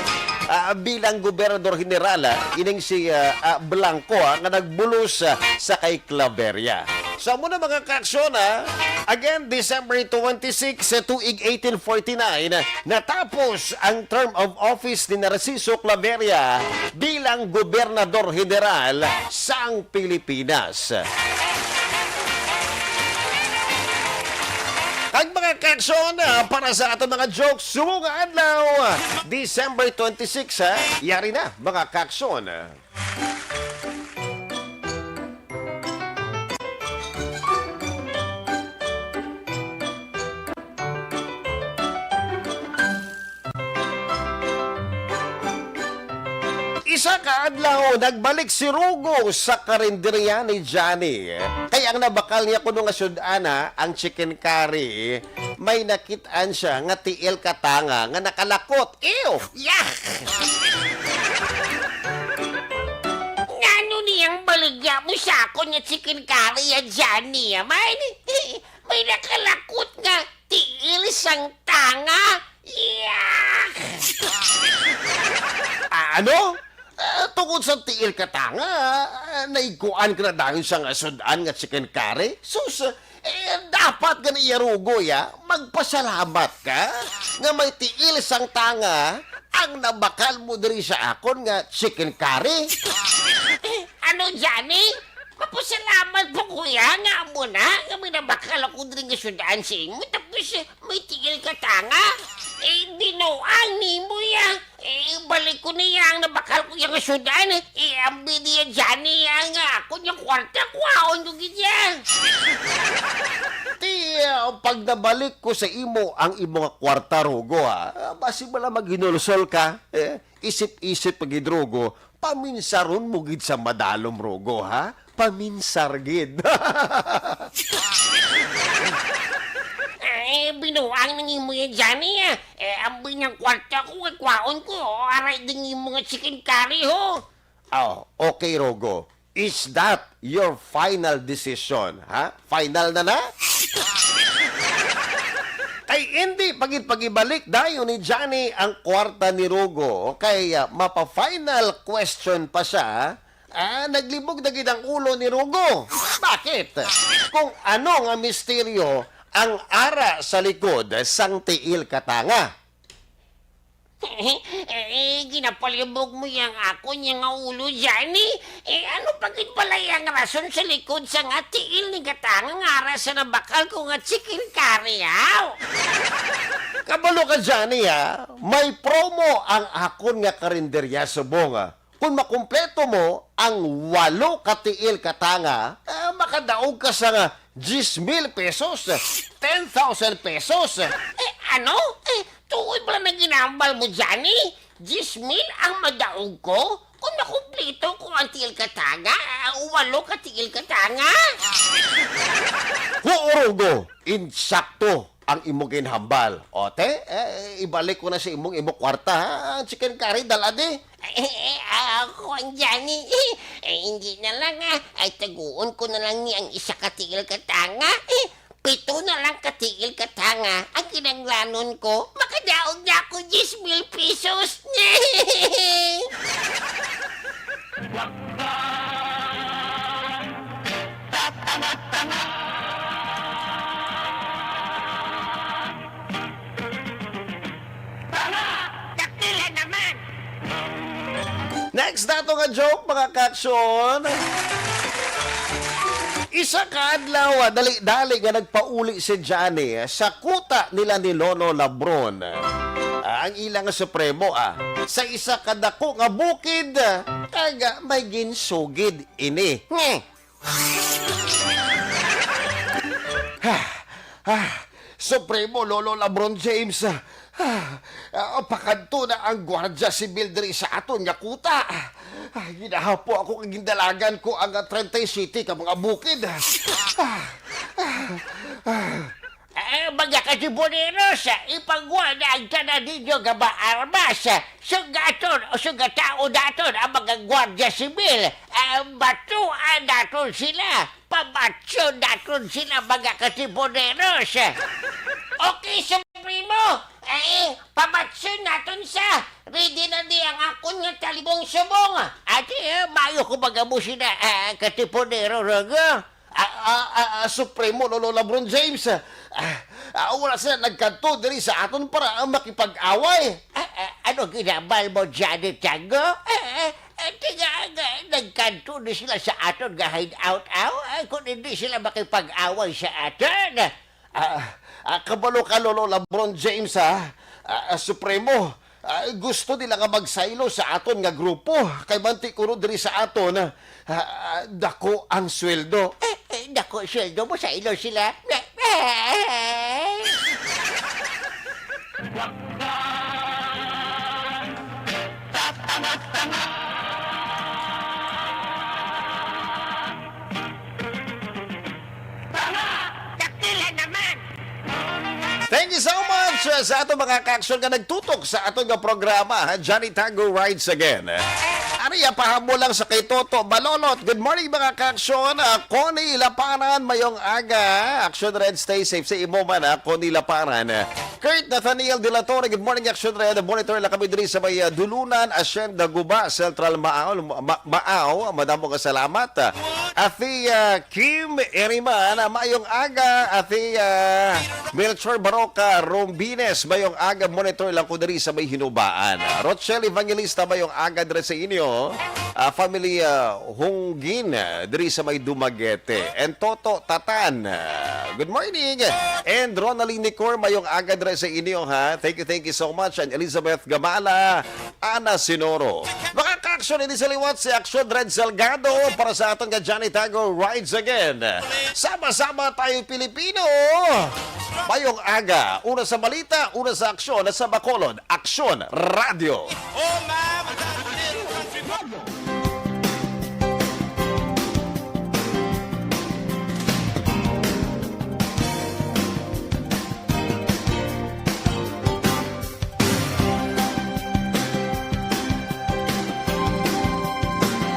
ah, bilang Gobernador General, ah, ining si, ah, ah, Blanco, ah, nga nagbulos, ah, sa kay Claveria. So, amo na, mga kaaksyon, ah. Again, December twenty-six, tuig eighteen forty-nine, natapos ang term of office ni Narciso Claveria bilang Gobernador General sang Pilipinas. Kag mga kaaksyon, ah, para sa aton mga jokes, subong nga adlaw, December twenty-six, ha? Yari na, mga kaaksyon. Isa ka adlaw, nagbalik si Rugo sa karinderya ni Johnny. Kay ang nabakal niya kuno nga sud-an, ha, ang chicken curry, may nakit-an siya nga tiil ka tanga nga nakalakot. Ew! Yak! Ngano niyang baligya mo sa akon nga chicken curry, ah, Johnny, ah? May, may nakalakot nga tiil sang tanga. Yak! Ah, ano? Ah, tungod sa tiil ka tanga, ah, naigkuan ka na dayon sa nga sud-an nga chicken curry? Sus, eh, dapat gani iya Rugo, ya, magpasalamat ka nga may tiil sang tanga ang nabakal mo diri sa akon nga chicken curry. Ano, Johnny? Mapasalamat pa ko ya nga amo na nga may nabakal ako diri nga sud-an sa imo, tapos, eh, may tiil ka tanga? Eh, binuang nimo ya. Eh, balik ko niya ang nabakal ko yang sudan. Eh, ambi niya Johnny ya nga ako niya kwarta, kuhaon ko gid ya. Ti, ah, pag nabalik ko sa imo ang imo nga kwarta, Rogo, ha? Ah, basi bala maghinulsol ka. Eh, isip-isip pa gid, Rogo. Paminsaron mo gid sa madalom, Rogo, ha? Paminsar gid. Eh, binuang nang imo ya Johnny, ah. Eh, ambi niyang kwarta ko, eh, kwaon ko, oh. Aray din imo nga chicken curry, ho. Oh, okay, Rogo. Is that your final decision, ha? Final na na? Kay hindi pagid pagibalik dayon ni Johnny ang kwarta ni Rogo. Kay, ah, mapa-final question pa siya. Ah, naglibog na gid ang ulo ni Rogo. Bakit? Kung ano nga misteryo ang ara sa likod sang tiil katanga? Eh, ginapalibog mo yang ako niya nga ulo, Johnny. Eh, ano pa gid pala yang rason sa likod sa nga tiil ni katanga nga ara sa nabakal ko nga chicken curry, aw? Kabalo ka, Johnny, ha? May promo ang akon nga karinderya subong, ah. Kung makumpleto mo ang walo ka tiil katanga, ah, makadaog ka sa nga diyes mil pesos, ten thousand pesos. Eh, ano? Eh, tuod ba na ginambal mo, Johnny? Diyes mil ang madaog ko? Kung makumpleto ko ang tiil katanga, ah, walo ka tiil katanga? Huo, Rogo, insakto ang imo ginhambal. O, te, eh, ibalik ko na sa imong imo kwarta, ha? Ang chicken curry, dala di. Eh, eh, ah, Kuan Johnny, eh, hindi na lang, ah. Ay, taguon ko na lang ni ang isa ka tiil katanga. Eh, pito na lang ka tiil katanga ang kinanglanon ko. Makadaog na ako diyes mil pesos. Tanga! Dakila naman! Next nato nga joke, mga kaksyon. Isa ka adlaw, ah, dali-dali nga nagpauli si Johnny sa kuta nila ni Lolo Labron. Ah, ang ilang supremo, ah, sa isa ka dako nga bukid, ah, kag, ah, may ginsugid ini. Ngeh! Ah, ah, Supremo Lolo Labron James, ah, ah, pakadto na ang Guardia Civil diri sa aton nga kuta. Ah, ginahapo ako kag gindalagan ko ang treinta y siete ka mga bukid. Ah, ah, ah. Eh, mga katibuneros, ipagwa na ang tanan ninyo nga maarmas. Sugaton o sugataon naton ang mga Guardia Civil. Eh, batuan naton sila. Pabatyon naton sila, mga katibuneros. Okay, Supremo. Eh, pabatyon naton sa. Ready na di ang akon nga talibong subong. Ati, eh, maayo ko magamo sila, ah, katipunero, Rogo. Ah, ah, ah, ah, Supremo Lolo Labron James, ah, ah, wala sila nagkadto diri sa aton para, ah, makipag-away. Ah, ah, ano ginabal mo, Johnny Tango? Ah, ah, ah, tinga nga nagkadto ni sila sa aton nga hideout, aw? Ah, kung hindi sila makipag-away sa aton, ah, ah, kabalo ka, Lolo Labron James, ha? Ah, ah, Supremo, ah, gusto nila nga magsaylo sa aton nga grupo. Kay manti kuno diri sa aton, ah, ah, dako ang sweldo. Eh, eh, dako sweldo mo, saylo sila. Tanga! Dakila naman! Thank you so much, uh, sa ato mga ka-aksyon nga nagtutok sa ato nga programa, ha? Johnny Tango Rides Again. Ano ya, pahamo lang sa kay Toto Balolot. Good morning, mga ka-aksyon. Uh, Connie Laparan, mayong aga. Aksyon Red, stay safe sa imo man, ha? Connie Laparan. Kurt Nathaniel De La Torre, good morning, Aksyon Red. Monitor lang kami diri sa may, uh, Dulunan, Hacienda Guba, Central Maaw. Ma-, Maaw, madamo nga salamat. Ate, ah, Kim Eriman, ah, mayong aga. Ate, ah, Melchor Baroca Rombines, mayong aga, monitor lang ko diri sa may Hinubaan. Rochelle Evangelista, mayong aga diri sa inyo. ah, family, ah, Hunggin, ah, diri sa may Dumaguete. And Toto Tatan, ah, good morning. And Ronaldine Nicor, mayong aga diri sa inyo, ha. Thank you, thank you so much. And Elizabeth Gamala, Ana Sinoro. Mga ka-aksyon, hindi sa liwat si Aksyon Red Salgado para sa aton nga Johnny Tago Rides Again. Sama-sama tayo, Pilipino! Mayong aga. Una sa balita, una sa aksyon, sa Bacolod. Aksyon Radio. Oh, my little country boy.